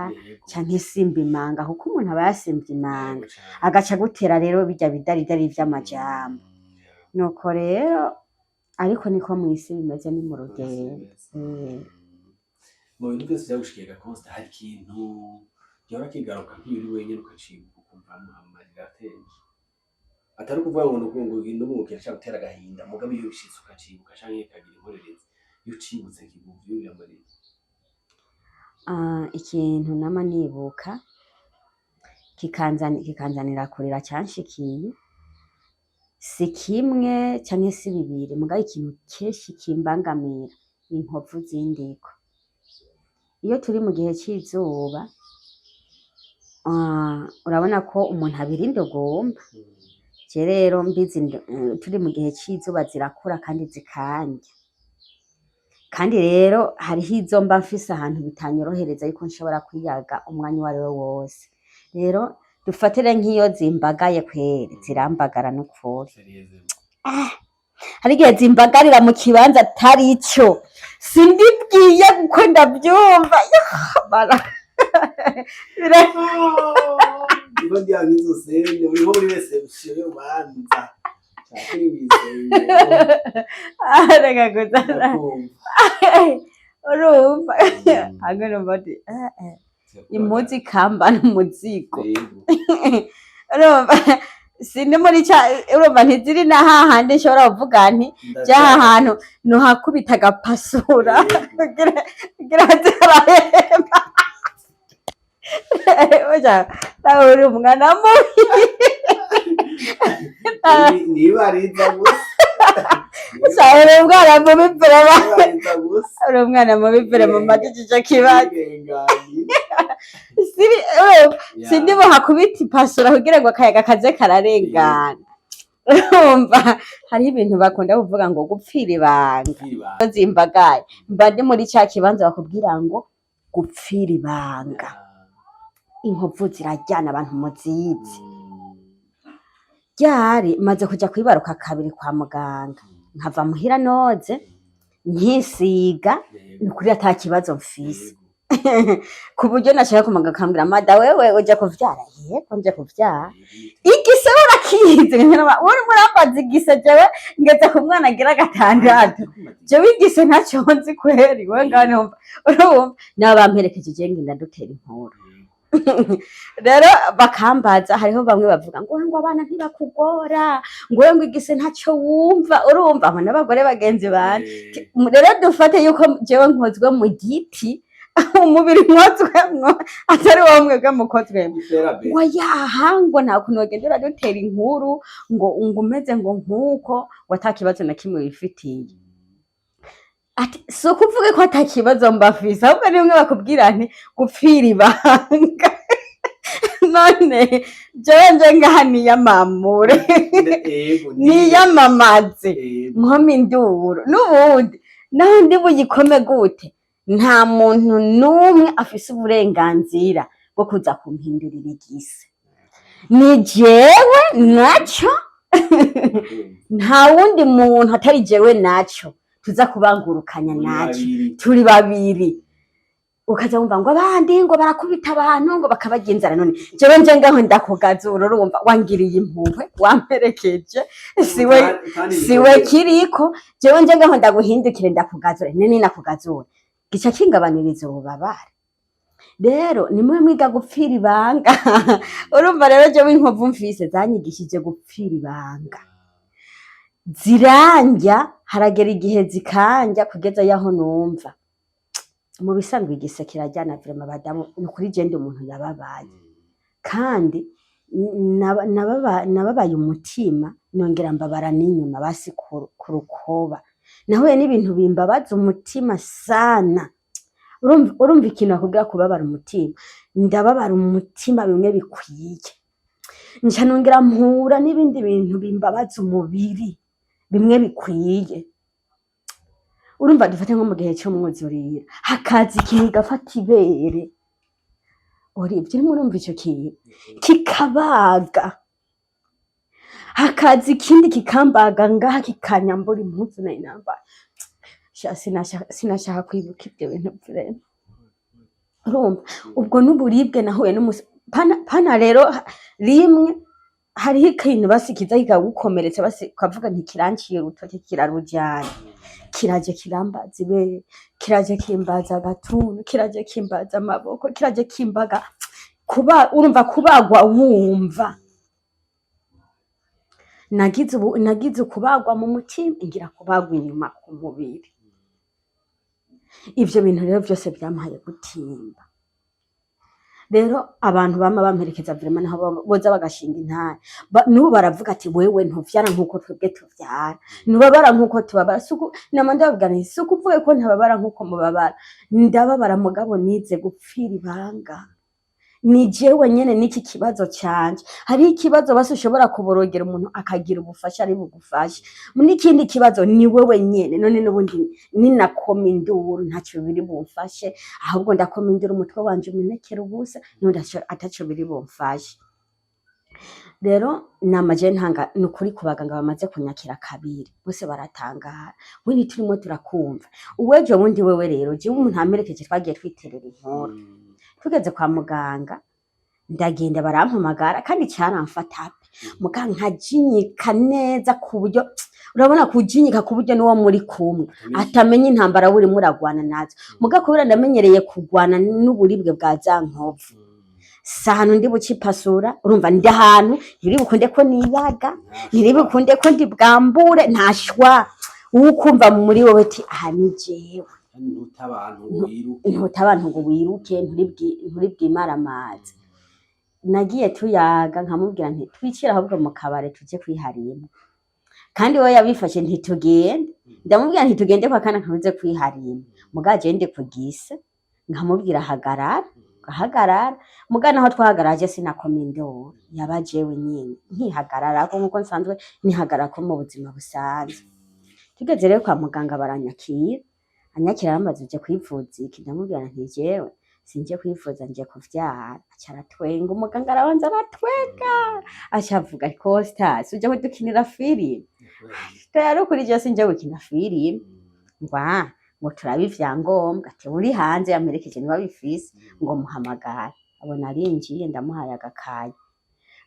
canke simba imanga, kuko umuntu aba yasimvye imanga, agaca agutera rero birya bidaridari vy'amajambo. Nuko rero ariko niko mw'isi bimeze, ni mu rugendo. Mu bintu byose byagushikiye, Consta, hari ikintu gihora kigaruka nk'iyo uri wenyine ukacibuka ukumva amarira atemvye, atari ukuvuga ngo nuko ngo n'ubu kirashaka gutera agahinda, mugabo iyo bishitse ukacibuka canke kikagira inkorerezi, iyo ucibutse kikuvyurira amarira? Ah, ikintu nama nibuka kikanzanira kurira canshikiye si kimwe canke si bibiri, mugabo ikintu kenshi kimbangamira inkovu zindiko. Iyo turi mu gihe c'izuba, urabona ko umuntu abira indugumba. Je rero mbizi turi mu gihe c'izuba zirakura kandi zikandya, kandi rero hariho izo mba mfise ahantu bitanyorohereza yuko nshobora kwiyaga umwanya uwariwo wose. Rero dufatire nk'iyo zimbagaye kweri, zirambagara n'ukuri. Hari igihe zimbagarira mu kibanza atari ico, sindibwiye kuko ndavyumva. Ndiko ndianga izo scène uri nko muri réception y'urubanza canke mw'isengero. Reka gusa. Ndakumva. Urumva hamwe numva ati impuzu ikambana umuzigo. Urumva sindi muri ca, urumva ntiziri na hahandi nshobora kuvuga nti jaha hantu nohakubita agapasura kugira baze barahema. Oya, nawe uri umwana mubi. Nibariza gusa. Uri umwana mubi vraiment. Nibariza gusa. Uri umwana mubi vraiment, mbajije ico kibazo. Nirenganye. Siri urumva sindi buhakubita ipasura kugira ngo akayaga kaze kararengana. Urumva hariho ibintu bakunda kuvuga ngo gupfira ibanga. Kwibanga. Zimbagaye mba ndi muri ca kibanza bakubwira ngo gupfira ibanga. Inkovu ziraryana, abantu muzizi. Ryari maze kuja kwibaruka kabiri kwa muganga, nkava muhira noze nkisiga, ni ukuri ata kibazo mfise, ku buryo nashaka kumaga akambwira: "Mada, wewe uja kuvyara?" "Yego, nje kuvyara." "Igise urakizi?" Urimo urambaza igise? Jewe ngeze ku mwana agira gatandatu, jewe igise ntaco nzi kweri. We ngaho numva, urumva nabo bamperekeje, je ngenda dutera inkuru. Rero bakambaza, hariho bamwe bavuga ngo abana ntibakugora, ngo we ngo igise ntacyo wumva. Urumva abo n'abagore bagenzi banje. Rero dufate yuko jewe nkozwe mu giti, umubiri nkozwemwo atari wowe mwebwe mukozwemwo. Ngo yaha, ngo nta kuntu wagenda uradutera inkuru ngo umeze ngo nkuko ngo ata kibazo na kimwe wifitiye. Ati si ukuvuga ko ata kibazo mbafise, ahubwo ni bimwe bakubwira nti gupfira ibanga. None jewe nje ngaha niyamamure, niyamamaze, nkome induru, n'ubundi naho ndi buyikome gute, nta muntu n'umwe afise uburenganzira bwo kuza kumpindurira igise. Ni jewe naco, nta wundi muntu atari jewe naco tuza kubangurukanya naco, turi babiri. Ukaza wumva ngo abandi ngo barakubita abantu, ngo bakabarya inzara. None jewe nje ngaho ndakugazura, urumva wangiriye impuhwe, wamperekeje, siwe kiriko. Jewe nje ngaho ndaguhindukire ndakugazura, none nakugazura gica kingabaniriza ububabare. Rero nimwe mwiga gupfira ibanga. Urumva rero jewe inkovu mfise zanyigishije gupfira ibanga, zirandya, haragera igihe zikandya kugeza yaho numva mu bisanzwe igise kirajyana. Vraiment badamu, ni ukuri je ndi umuntu yababaye, kandi nababaye umutima, nongera mbabara n'inyuma basi ku rukoba. Nahuye n'ibintu bimbabaza umutima sana. Urumva ikintu bakubwira kubabara umutima, ndababara umutima bimwe bikwiye, nca nongera mpura n'ibindi bintu bimbabaza umubiri bimwe bikwiye. Urumva dufate nko mu gihe c'umwuzurira, hakaza ikintu gafata ibere, uribyo urimo urumva ico kintu kikabaga, hakaza ikindi kikambaga ngaha, kikanyambura impuzu nari nambaye. Sha, sinashaka kwibuka ibyo bintu vraiment. Urumva ubwo n'uburibwe nahuye n'umusi pana, pana rero rimwe hariho ikintu basikiza kikagukomeretsa, basi ukavuga nti kiranciye urutoki kirarujyana, kiraje kirambaza ibere, kiraje kimbaza agatuntu, kiraje kimbaza amaboko, kiraje kimbaga kuba. Urumva kubagwa, wumva nagize ubu nagize ukubagwa mu mutima, ngira kubagwa inyuma ku mubiri. Ivyo bintu rero vyose vyampaye gutimba. Rero abantu bama bamperekeza vraiment, naho boza bagashinga intare. N'ubu baravuga ati: "Wewe ntuvyara nk'uko twebwe tuvyara, ntubabara nk'uko tubabara." Suku nama ndababwira nti si ukuvuga ko ntababara nk'uko mubabara, ndababara, mugabo nize gupfira ibanga. Ni jewe nyene n'iki kibazo canje. Hariho ikibazo basi ushobora kuborogera umuntu akagira ubufasha ari bugufashe, n'ikindi kibazo ni wewe nyene. None n'ubundi ninakoma induru ntaco biri bumfashe, ahubwo ndakoma induru umutwe wanje umenekera ubusa, n'ubundi ataco biri bumfashe. Rero nama je ntanga, ni ukuri, ku baganga bamaze kunyakira kabiri bose baratangara: "We ntiturimo turakumva uwejo bundi wewe." Rero jewe umuntu amperekeje twagiye twiterera inkuru, tugeze kwa muganga ndagenda, barampamagara, kandi caramfata pe, muga nkajinyika neza ku buryo urabona kujinyika, ku buryo n'uwo muri kumwe atamenya intambara burimo uragwana nazo. Muga kubera ndamenyereye kugwana n'uburibwe bwa za nkovu, si ahantu ndi bucipasura. Urumva ndi ahantu ntiri bukunde ko nibaga, ntiri bukunde ko ndi bwambure, ntashwa ukumva muri wowe ti aha ni jewe. Ntuta abantu ngo wiruke. Ntuta abantu ngo wiruke, nturi bwimaramaze. Nagiye tuyaga, nkamubwira nti twicire ahubwo mu kabare tuje kwiharima, kandi we yabifashe ntitugende. Ndamubwira nti tugende kwa kana nkabuze kwiharima, muga je ndi kugise, nkamubwira hagarara. Tugahagarara, muga naho twahagarara je sinakoma induru, yaba jewe nyene nkihagararako nkuko nsanzwe nihagararako mu buzima busanzwe. Tugeze rero kwa muganga baranyakira, anyakira arambaza: "Uje kwivuza iki?" Ndamubwira nti: "Jewe sinje kwivuza, nje kuvyara." Aca aratwenga, umuganga arabanza aratwenga, aca avuga: "Costas, uje kudukinira filime?" Tayari ukuri je sinje gukina filime. Ngo: "Ah, ngo turabe ivyangombwa." Ati: "Uri hanze yamperekeje niwe abifise." Ngo muhamagare. Abona arinjiye, ndamuhaye agakaye.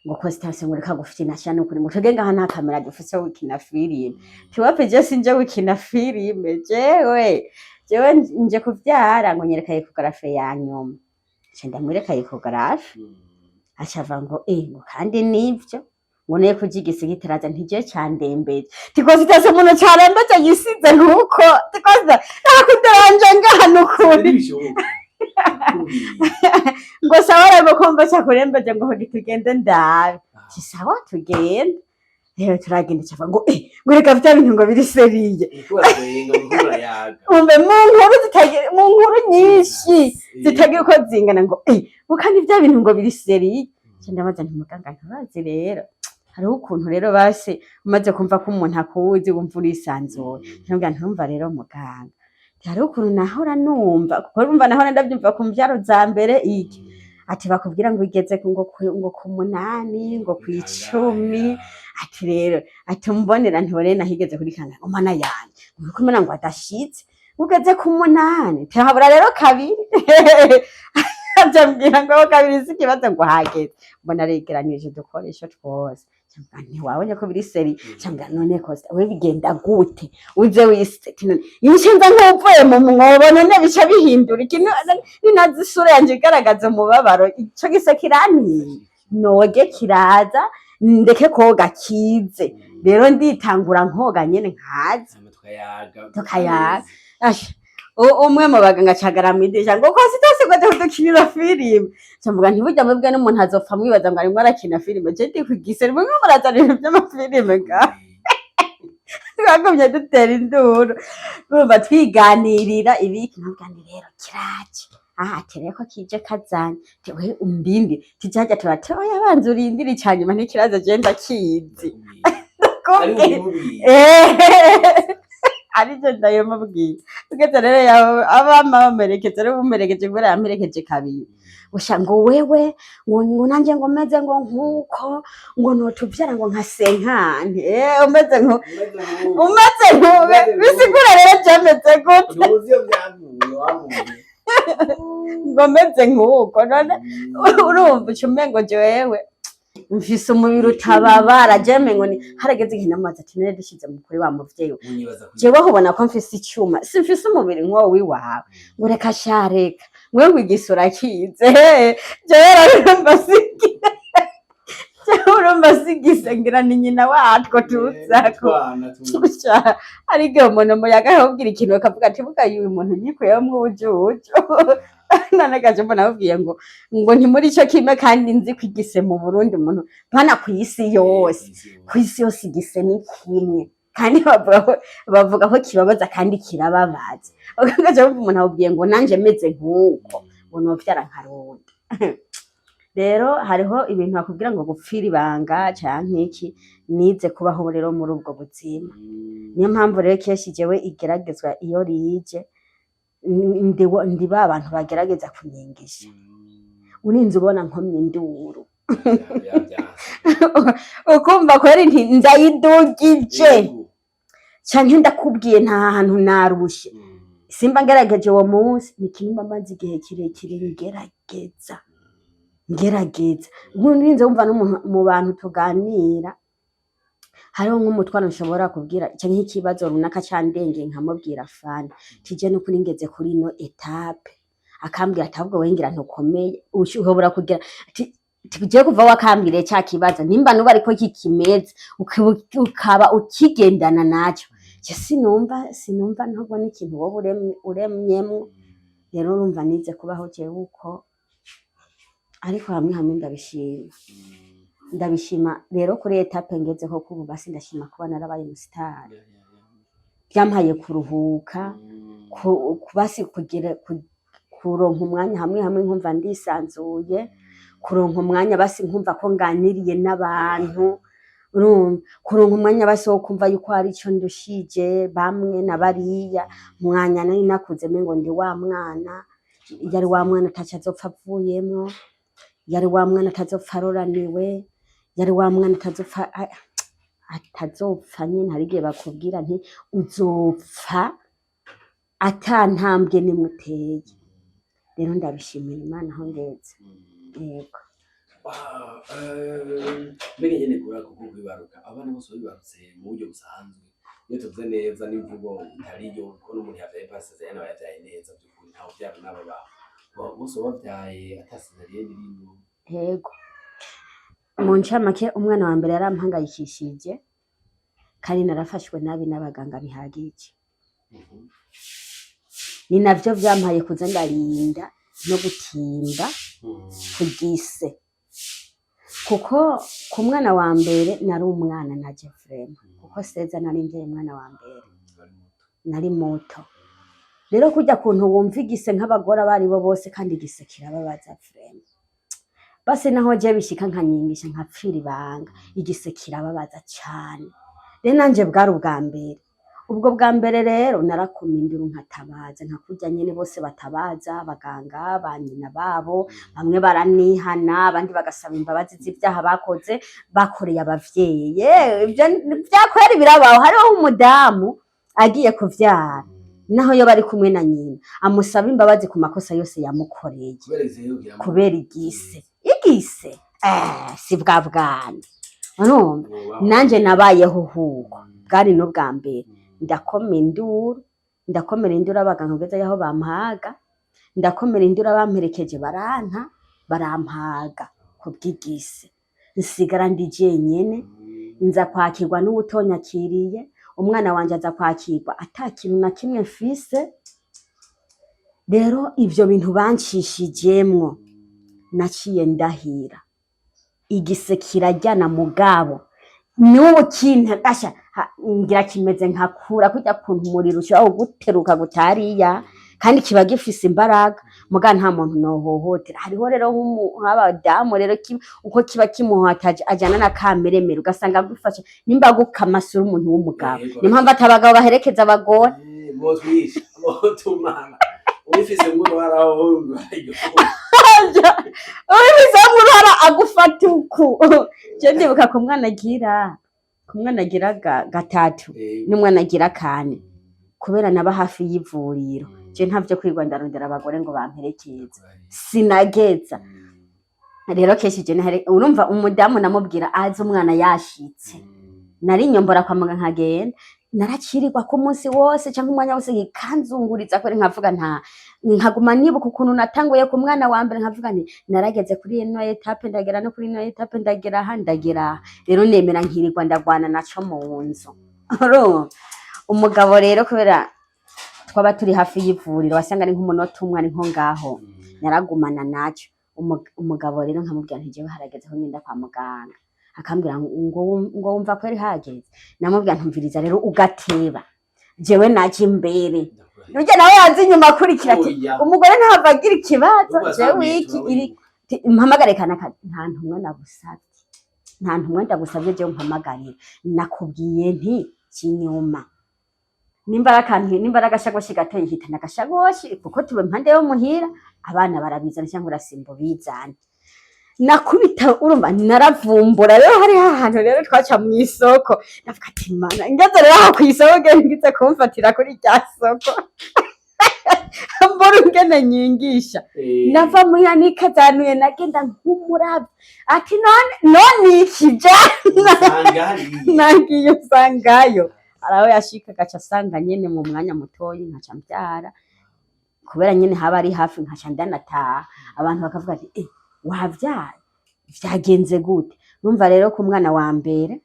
Ngo: "Constance," ngo, "reka gufina sha, nukuri," ngo, "twebwe ngaha nta kamera dufise yo gukina filime." Tiwapi, je sinje gukina filime, jewe nje kuvyara. Ngo: "Nyereka échographie ya nyuma." Nca ndamwereka échographie, aca ava ngo: "Eh," ngo, "kandi nivyo," ngo, "neye kuja igisigitiraza ntije candembeje." Ti Constance, umuntu carembeje yisize nkuko, ti Constance, nakuderanje ngaha nukuri. Ntibishoboka. Ngo: "Sawa rero, kumva cakurembeje," ngo, "hogi tugende ndabe." Ti: "Sawa, tugende." Rero turagenda, cava ngo: "Eh," ngo, "reka vya bintu," ngo, "biri sérieux." Uriko uratwenga, uriko urayaga. Umve, mu nkuru zitagira, mu nkuru nyinshi zitagira uko zingana, ngo: "Eh," ngo, "kandi vya bintu," ngo, "biri sérieux." Nca ndabaza nti: "Muganga, ntubazi rero hariho ukuntu rero basi umaze kumva ko umuntu akuzi wumva urisanzuye?" Ndamubwira nti: "Urumva rero muganga, hariho ukuntu nahora numva, kuko urumva nahora ndavyumva ku mvyaro za mbere iki, ati bakubwira ngo igeze ngo ku 8, ngo ku 10, ati rero, ati umbonera ntibone nahigeze kuri kanga, ngo mana yanje, ngo uriko umena ngo adashitse, ugeze ku 8, tihabura rero kabiri." Aca ambwira ngo kabiri si ikibazo, ngo hageze. Mbona aregeranije udukoresho twose. Nca ntiwabonye ko biri sérieux? Nca mbwira: "None Costa, we bigenda gute uze wiseti none iyo nza nk'uvuye mu mwobo, none bica bihindura iki? Ninazi isura yanje igaragaza umubabaro, ico gise kirantiye, noge kiraza, ndeke koga kize." Rero nditangura nkoga nyene nkaza. Hama tukayaga. Tukayaga. Asha, umwe mu baganga acagara mw'idirisha ngo: "Constance, ngo aje kudukinira filime." Nca mvuga nti: "Burya mwebwe n'umuntu azopfa mwibaza ngo arimwo arakina filime, je ndi kugisera, mwe murazana ibintu vy'amafilime ngaha." Twagumye dutera induru, urumva twiganirira ibiki, nkavuga nti: "Rero kiraje aha." Ati: "Rero ko kije kazanye, ati we umbindi tijajya turate, oya, banza urindire icanyuma, ntikiraza, je ndakizi." Ari Ndakubwira. ubimubwiye. Arivyo ndabimubwiye. Tugeze rero abama bamerekeje, rero bumuherekeje kubera yamperekeje kabiri. Gusha ngo: "Wewe," ngo, "nanje," ngo, "meze," ngo, "nkuko," ngo, "notuvyara," ngo, "nka cinquante." Umeze nko umeze nkube bisigura rero vyameze gute? Ntuzi iyo byavuye wamuye. Ngo meze nkuko, none urumva uca umengo jewe mfise umubiri utababara, jewe mengo ni harageze igihe namaze ati: "None dushize mu kuri wa muvyeyi we, Unyibaza kuri jewe ubona ko mfise icuma, simfise umubiri nk'uwo wiwawe." Ngo: "Reka sha, reka mwe," ngo, "igisura kize." Jewe rero urumva sigize, jewe urumva sigize, ngira ni nyina watwo tuzako. Twana tu. Sha, hari igihe umuntu muyaga akubwira ikintu bakavuga ati: "Buga uyu muntu nyikuyemwo ubujuju." None gaje mbona ababwiye ngo ntimuri ico kimwe, kandi nzi ko igise mu Burundi, umuntu bana kw'isi yose, kw'isi yose igise ni kimwe, kandi bavuga ko kibabaza kandi kirababaza. Ugaca wumva umuntu akubwiye ngo: "Nanje meze nk'uko," ngo, "novyara nkaronda." Rero hariho ibintu bakubwira ngo gupfira ibanga canke iki, nize kubaho rero muri ubwo buzima. Niyo mpamvu rero kenshi jewe igeragezwa iyo rije, ndi ba bantu bagerageza kunyengesha, urinze ubona nkomye induru, ukumva kweri nti ndayidugije, canke ndakubwiye nta hantu narushe, simba ngerageje uwo munsi. Ni ikintu mba maze igihe kirekire ngerageza, ngerageza. Nkurinze wumva n'umuntu mu bantu tuganira, hariho nk'umutwaro nshobora kubwira canke ikibazo runaka candengeye, nkamubwira fani tije nukuri ngeze kuri ino étape, akambwira ati: "Ahubwo we ngira ntukomeye, ushobora kugira." Ati tugiye kuva wakambwiriye ca kibazo, nimba nuba ariko kikimeze, ukaba ukigendana naco, je sinumva ntubona ikintu wowe uremyemwo. Rero urumva nize kubaho jewe uko, ariko hamwe hamwe ndabishima, ndabishima rero kuri étape ngezeko kubu, basi ndashima kuba narabaye umusitari, byampaye kuruhuka, basi kugira Kuronka umwanya hamwe hamwe nkumva ndisanzuye, kuronka umwanya basi nkumva ko nganiriye n'abantu, urumva, kuronka umwanya basi wo kumva yuko hari ico ndushije bamwe na bariya. Mwanya nari nakuze mengo ndi wa mwana, yari wa mwana ataco azopfa avuyemwo, yari wa mwana atazopfa aroraniwe, yari wa mwana atazopfa atazopfa nyene. Hari igihe bakubwira nti uzopfa ata ntambwe nimwe uteye. Rero ndabishimira Imana aho ngeze, yego. Mbega nyene kura kuko kwibaruka, abana bose bibarutse mu buryo busanzwe, iyo tuvuze neza n'imvugo itariyo, kuko n'umuntu yavyaye par césarienne aba yavyaye neza vy'ukuri, ntawe uvyara n'abo bose bavyaye ata césarienne irimwo. Yego, mu ncamake umwana wa mbere yarampangayikishije kandi narafashwe nabi n'abaganga bihagije. Ni navyo vyampaye kuza ndarinda no gutimba ku gise, kuko ku mwana wa mbere nari umwana naje vraiment, kuko seza nari mvyaye umwana wa mbere. Bari muto. Nari muto. Rero kurya kuntu wumva igise nk'abagore abo aribo bose, kandi igise kirababaza vraiment. Basi naho je bishika nkanyigisha nkapfira ibanga, igise kirababaza cane. Rero nanje bwari ubwa mbere, ubwo bwa mbere rero narakoma induru, nkatabaza nka kurya nyene bose batabaza, abaganga ba nyina babo. Bamwe baranihana, abandi bagasaba imbabazi z'ivyaha bakoze, bakoreye abavyeyi. Yewe, ivyo vyakwera birabaho. Hariho umudamu agiye kuvyara, naho yo bari kumwe na nyina, amusaba imbabazi ku makosa yose yamukoreye. Kubera igise yugira. Kubera igise, igise si bwa bwana, urumva. Nanje nabayeho huko, bwari n'ubwa mbere. Ndakoma induru, ndakomera induru abaganga kugeza yaho bampaga. Ndakomera induru abamperekeje baranta, barampaga kubw'igise. Nsigara ndi jenyene, nza kwakirwa n'uwutonyakiriye. Umwana wanje aza kwakirwa ata kintu na kimwe mfise. Rero ivyo bintu bancishijemwo, naciye ndahira igise kirajyana. Mugabo n'ubu kintu asha ngira kimeze nka kura kurya kuntu umuriro ushobora kuguteruka gutariya, kandi kiba gifise imbaraga. Muga nta muntu nohohotera. Hariho rero nk'abadamu rero uko kiba kimuhataje ajana na kameremere, ugasanga agufashe nimba agukamasura umuntu w'umugabo. Yego. Niyo mpamvu ati abagabo baherekeza abagore. Botwisha botumara ubifise nk'uruhara aho. Ubifisemo uruhara agufata uku. Je ndibuka ku mwana agira gatatu n'umwana agira kane, kubera naba hafi y'ivuriro, je ntavyo kwirwa ndarondera abagore ngo bamperekeze, sinageza. Rero kenshi je urumva umudamu namubwira azi umwana yashitse, nari nyombora kwa muganga nkagenda, naracirirwa ko umunsi wose cyangwa umwanya wose kikanzunguriza kweri. Nkavuga nta nkaguma nibuka ukuntu natanguye ku mwana wa mbere, nkavuga nti narageze kuri ino étape, ndagera no kuri ino étape, ndagera aha, ndagera aha. Rero nemera nkirirwa ndagwana naco mu nzu. Urumva umugabo rero, kubera twaba turi hafi y'ivuriro, wasanga ari nk'umunota umwe, ari nko ngaho, naragumana naco. Umugabo rero nkamubwira nti jewe harageze aho ngenda kwa muganga. Akambwira ngo wumva ko yari hageze. Namubwira ntumviriza rero, ugateba jewe naje imbere, nurya nawe yaza inyuma akurikira, ati umugore ntava agira ikibazo, jewe iki iri mpamagare kanaka. Nta ntumwa nagusabye, nta ntumwa ndagusabye jewe mpamagarira. Nakubwiye nti kinyuma nimba ari akantu, nimba ari agashagoshi gatoyi, hitana agashagoshi, kuko tuba impande yo muhira, abana barabizana cyangwa urasimba ubizane. Nakubita, urumva naravumbura. Rero hari ahantu rero twaca mu isoko, ndavuga ati mana, ngeze rero aho kw'isoko, ngize kumfatira kuri rya soko, mbura ingene nyingisha. Nava muhira nikazanuye, nagenda nk'umuravyo, ati none none iki ja nagiye usangayo. Hari aho yashika agaca asanga nyene mu mwanya mutoyi nkaca mvyara, kubera nyene haba ari hafi, nkaca ndanataha. Abantu bakavuga ati eh, wavyaye, vyagenze gute? Numva rero ku mwana wa mbere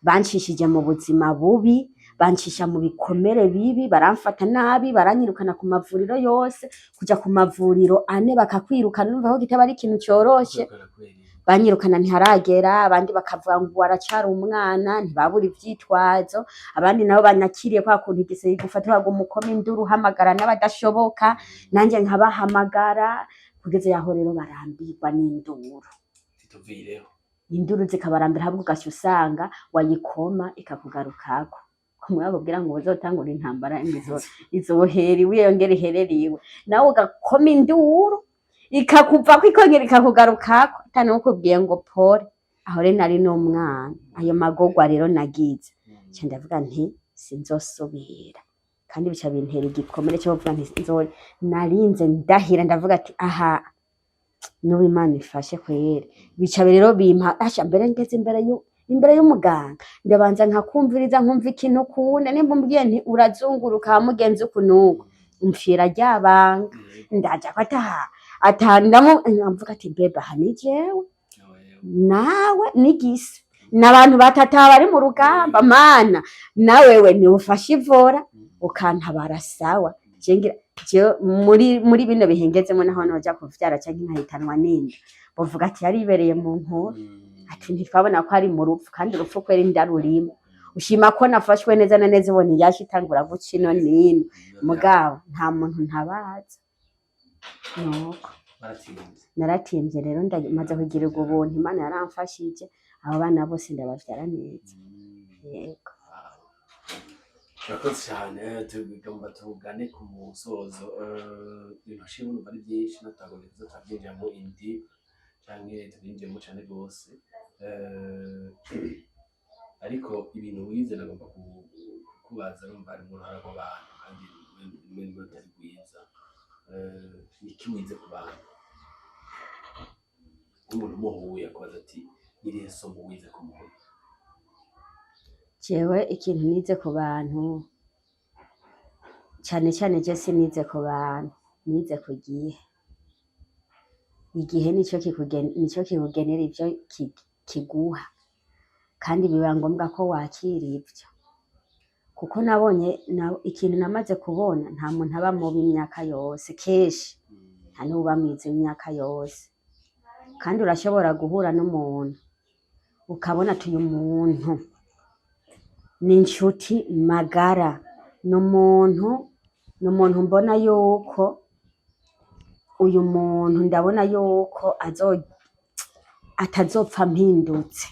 bancishije mu buzima bubi, bancisha mu bikomere bibi, baramfata nabi, baranyirukana ku mavuriro yose, kuja ku mavuriro ane bakakwirukana, urumva ko kitaba ari ikintu coroshe. Banyirukana ntiharagera, abandi bakavuga ngo aracari umwana, ntibabura ivyitwazo. Abandi nabo banakiriye kwa kuntu igise gufata, baguma ukoma induru, uhamagara n'abadashoboka, nanjye nkabahamagara, kugeza yaho rero barambirwa n'induru. Tituvireho. Induru zikabarambira, ahubwo ugaca usanga wayikoma ikakugarukako. Kumwe bakubwira ngo uzotangura intambara ngo izohera iwe, yongere iherere iwe, nawe ugakoma induru ikakuvako, ikongera ikakugarukako, ata n'ukubwiye ngo pole. Aho rero nari n'umwana, ayo magorwa rero nagize, nca ndavuga nti sinzosubira, kandi bica bintera igikomere cyo kuvuga nti narinze ndahira, ndavuga ati aha n'ubu Imana ifashe kweri. Bica rero bimpa asha mbere ngeze imbere y'umuganga, ndabanza nkakumviriza, nkumva ikintu ukunda. Nimba umbwiye nti urazunguruka mugenzi uku nuku, umfira ryabanga, ndaja ko ataha ata ndamu nkavuga ati bebe, aha ni jewe nawe nigise n'abantu batatu bari mu rugamba, mana nawewe niwufashe ivora ukantabara. Sawa, je ngira jewe muri bino bihengezemo, naho noja kuvyara canke nkahitanwa n'inda, bavuga ati yaribereye mu nkuru, ati ntitwabona ko ari mu rupfu, kandi urupfu kwera inda rurimo. Ushima ko nafashwe neza na neza, ubona iyasha itangura guca ino nino, mugabo nta muntu ntabaza nuko. Baratinze. Naratimvye rero, ndamaze kugirirwa ubuntu, Imana yaramfashije, abo bana bose ndabavyara neza, yego. Urakoze cyane. Tugomba tugane ku musozo. Ibintu washimye numva ari byinshi, natwagombye kuza turabyinjiramo indi canke tubyinjiyemo cane rwose. Ariko ibintu wize nagomba kukubaza, numva harimo uruhara rw'abantu kandi rumwe rumwe rutari rwiza. Niki wize ku bantu? Nk'umuntu muhuye akubaza ati irihe somo wize ku muntu? Jewe ikintu nize ku bantu cane cane, je sinize ku bantu, nize ku gihe. Igihe nico kikugenera ivyo kiguha, kandi biba ngombwa ko wakira ivyo, kuko nabonye ikintu namaze kubona, nta muntu aba mubi imyaka yose, kenshi nta n'uwuba mwiza imyaka yose. Kandi urashobora guhura n'umuntu ukabona ati uyu muntu ni inshuti magara, ni umuntu mbona yuko uyu muntu, ndabona yuko atazopfa mpindutse,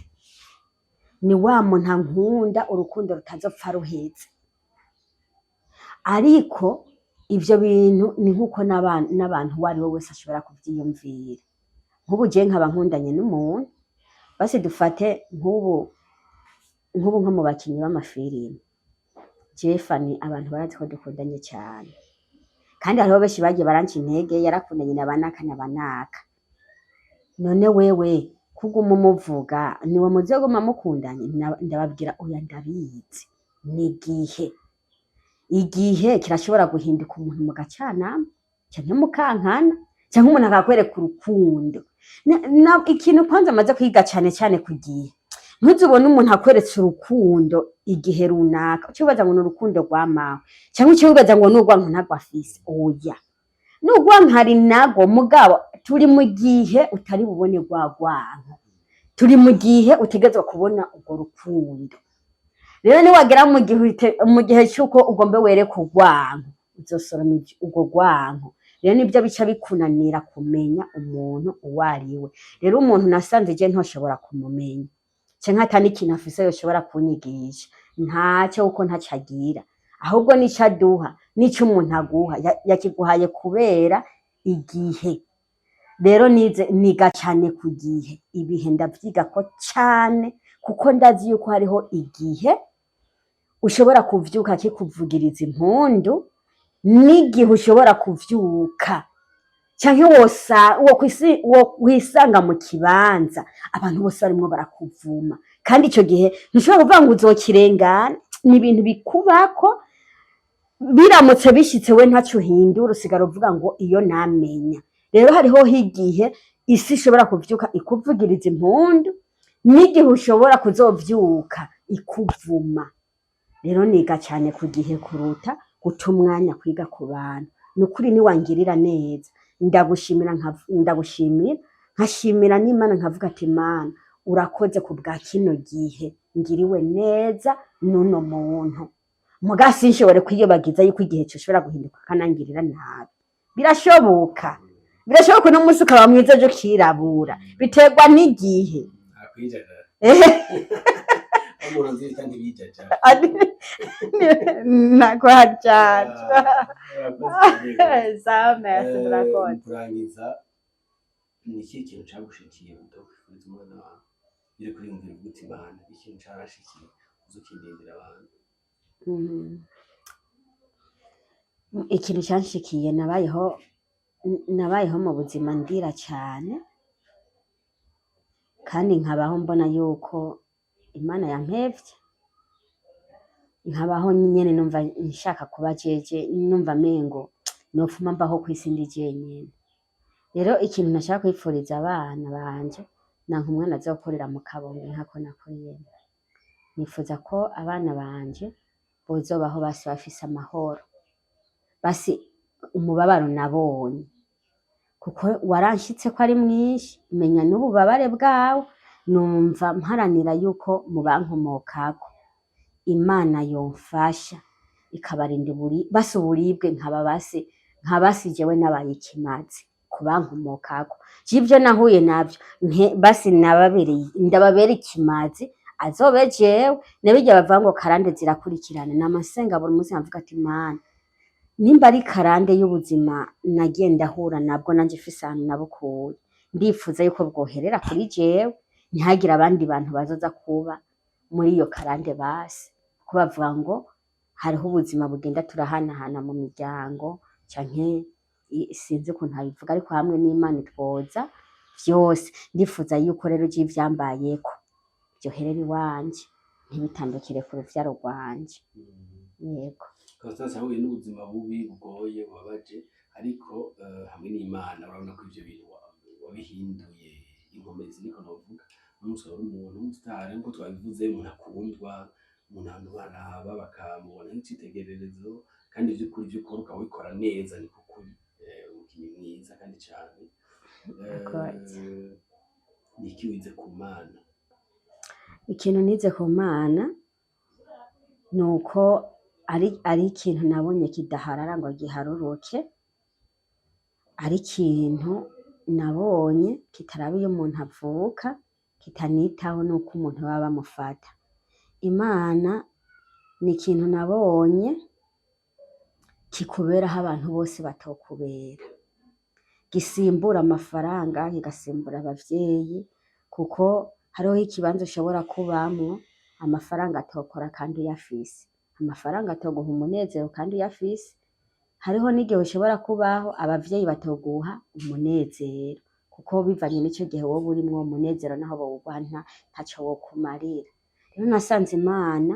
ni wa muntu ankunda urukundo rutazopfa ruheze. Ariko ivyo bintu ni nkuko n'abantu uwo ari we wese ashobora kuvyiyumvira. Nk'ubu je nkaba nkundanye n'umuntu, basi dufate nk'ubu nko mu bakinyi b'amafilimi, jewe Fanny abantu barazi ko dukundanye cane, kandi hariho benshi bagiye baranca intege, yarakundanye na banaka na banaka, none wewe kuguma umuvuga niwe muzoguma mukundanye? Ndababwira oya, ndabizi, ni igihe. Igihe kirashobora guhinduka umuntu mugacanama canke mukankana, canke umuntu akakwereka urukundo. Ikintu kwanza amaze kwiga cane cane ku gihe, ntuzubone umuntu akweretse urukundo igihe runaka uce wibaza ngo ni urukundo rwa mawe, canke uce wibaza ngo ni urwanko ntarwo afise. Oya, n'urwanko ari narwo, mugabo turi mu gihe utari bubone rwa rwanko, turi mu gihe utegerezwa kubona urwo rukundo. Rero niwagera mu gihe c'uko ugomba wereka urwanko, uzosoroma urwo rwanko. Rero nivyo bica bikunanira kumenya umuntu uwo ari we. Rero umuntu nasanze je ntoshobora kumumenya, canke ata n'ikintu afise yoshobora kunyigisha, ntaco, kuko ntaco agira, ahubwo nico aduha, nico umuntu aguha yakiguhaye kubera igihe. Rero nize, niga cane ku gihe, ibihe ndavyigako cane, kuko ndazi yuko hariho igihe ushobora kuvyuka kikuvugiriza impundu, n'igihe ushobora kuvyuka canke wokwisanga mu kibanza abantu bose barimwo barakuvuma, kandi ico gihe ntushobora kuvuga ngo uzokirengana. Ni ibintu bikubako, biramutse bishitse we ntaco uhindura, usigara uvuga ngo iyo namenya. Rero hariho igihe isi ishobora kuvyuka ikuvugiriza impundu, n'igihe ushobora kuzovyuka ikuvuma. Rero niga cane ku gihe kuruta guta umwanya kwiga ku bantu. Ni ukuri, niwangirira neza ndagushimira, ndagushimira. Nkashimira n'Imana, nkavuga ati: "Imana, urakoze ku bwa kino gihe ngiriwe neza n'uno muntu." Muga sinshobore kwiyobagiza yuko igihe coshobora guhinduka akanangirira nabi. Birashoboka, birashoboka. Uno munsi ukaba mwiza, ejo ukirabura, biterwa n'igihe. Akwijajara umuntu nzita ntibijajara. Nakwajaja. Urakoze cyane. Sawa, merci. Murakoze. Mu kurangiza, ni ikihe kintu cagushikiye utokwifuriza umwana wawe? Uri kuriyumvira uvuga uti: "Imana, ikintu carashikiye uze ukindindira abantu." Ikintu canshikiye, nabayeho mu buzima ndira cane, kandi nkabaho mbona yuko Imana yampevye, nkabaho nyene numva nshaka kuba jeje, numva mengo nopfuma mbaho kw'isi ndi jenyene. Rero ikintu ntashaka kwipfuriza abana banje, nanka umwana azokurira mu kabonge nkako nakuriyemo. Nifuza ko abana banje bozobaho basi bafise amahoro, basi umubabaro nabonye, kuko waranshitse ko ari mwinshi, menya n'ububabare bwawo. Numva mparanira yuko mu bankomokako Imana yomfasha ikabarinda basi uburibwe, nkaba basi nkabasi jewe nabaye ikimazi ku bankomokako. Ivyo nahuye navyo basi nababereye, ndababera ikimazi, azobe jewe. Nabirya bavuga ngo karande zirakurikirana, nama nsenga buri munsi nkavuga ati: "Mana, nimba ari karande y'ubuzima nagiye ndahura nabwo, nanje mfise ahantu nabukuye, ndifuza yuko bwoherera kuri jewe, ntihagire abandi bantu bazoza kuba muri iyo karande." Basi kuko bavuga ngo hariho ubuzima bugenda turahanahana mu miryango, canke sinzi ukuntu abivuga, ariko hamwe n'Imana itwoza vyose. Ndifuza yuko rero je ivyambayeko vyoherera iwanje, ntibitandukire ku ruvyaro rwanje. Yego. Constance yahuye n'ubuzima bubi, bugoye, bubabaje, ariko hamwe n'Imana urabona ko ivyo bintu wabihinduye inkomezi, niko novuga. Umunsi wari umuntu w'umusitari nkuko twabivuze, umuntu akundwa, umuntu abantu baraba bakamubona nk'icitegererezo, kandi ivy'ukuri ivyo ukora ukabikora neza, niko kuri. Umukinyi mwiza kandi cane. Murakoze. Ni iki wize ku Mana? Ikintu nize ku Mana ni uko ari ikintu nabonye kidaharara ngo giharuruke, ari ikintu nabonye kitaraba iyo umuntu avuka, kitanitaho n'uko umuntu baba bamufata. Imana ni ikintu nabonye kikuberaho abantu bose batokubera, gisimbura amafaranga, kigasimbura abavyeyi, kuko hariho ikibanza ushobora kubamwo amafaranga atokora kandi uyafise, amafaranga atoguha umunezero kandi uyafise. Hariho n'igihe ushobora kubaho abavyeyi batoguha umunezero, kuko bivanye n'ico gihe woba urimwo, uwo munezero naho bowuguha ntaco wokumarira. Rero nasanze Imana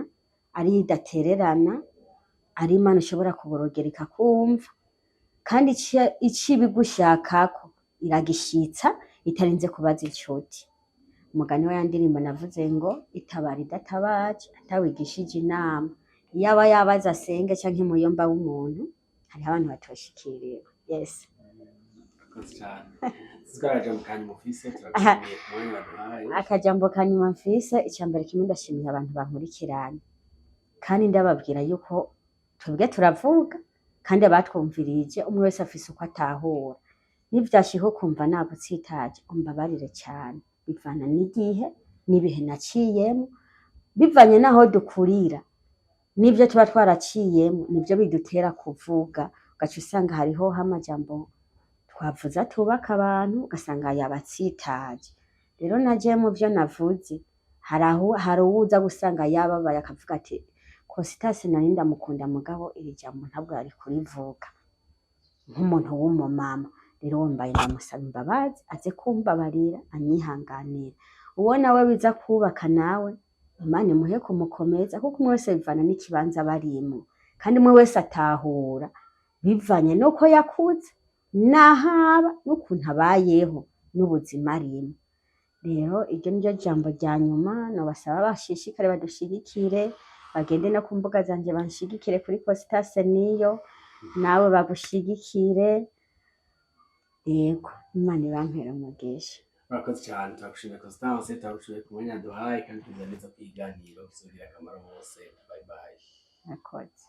ariyo idatererana, ari Imana ushobora kuborogera ikakumva, kandi ico ibigushakako iragishitsa itarinze kubaza incuti. Umugani wa ya ndirimbo navuze ngo itabara idatabaje, atawigishije inama. Iyaba yabaza asenge canke muyomba w'umuntu, hariho abantu batoshikiriwe. Yes. Murakoze cane. Twaraja mu kanyuma ufise, turagushimiye ku mwanya waduhaye. Akajambo ka nyuma mfise, icambere kimwe, ndashimiye abantu bankurikirana, kandi ndababwira yuko twebwe turavuga, kandi abatwumvirije umwe wese afise uko atahura. Nivyashika ukumva nagutsitaje, umbabarire cane. Bivana n'igihe n'ibihe naciyemwo, bivanye n'aho dukurira n'ivyo tuba twaraciyemwo, nivyo bidutera kuvuga, ugaca usanga hariho amajambo twavuze atubaka abantu, ugasanga yabatsitaje. Rero naje mu vyo navuze, hari uwuza gusanga yababaye akavuga ati: "Constance nari ndamukunda, mugabo iri jambo ntabwo yari kurivuga nk'umuntu w'umumama." Rero mbaye ndamusaba imbabazi, aze kumbabarira, anyihanganira. Uwo nawe biza kubaka nawe, Imana imuhe kumukomeza, kuko umwe wese bivana n'ikibanza aba arimwo, kandi umwe wese atahura bivanye n'uko yakuze, n'aho aba, n'ukuntu abayeho, n'ubuzima arimwo. Rero iryo niryo jambo rya nyuma nobasaba: bashishikare badushigikire, bagende no ku mbuga zanje banshigikire kuri Constance niyo, nawe bagushigikire. Yego, Imana ibampere umugisha. Murakoze cyane, turagushimiye Constance, turagushimiye ku mwanya duhaye, kandi twizera neza ko ikiganiro kizogira akamaro bose. Bye bye. Murakoze.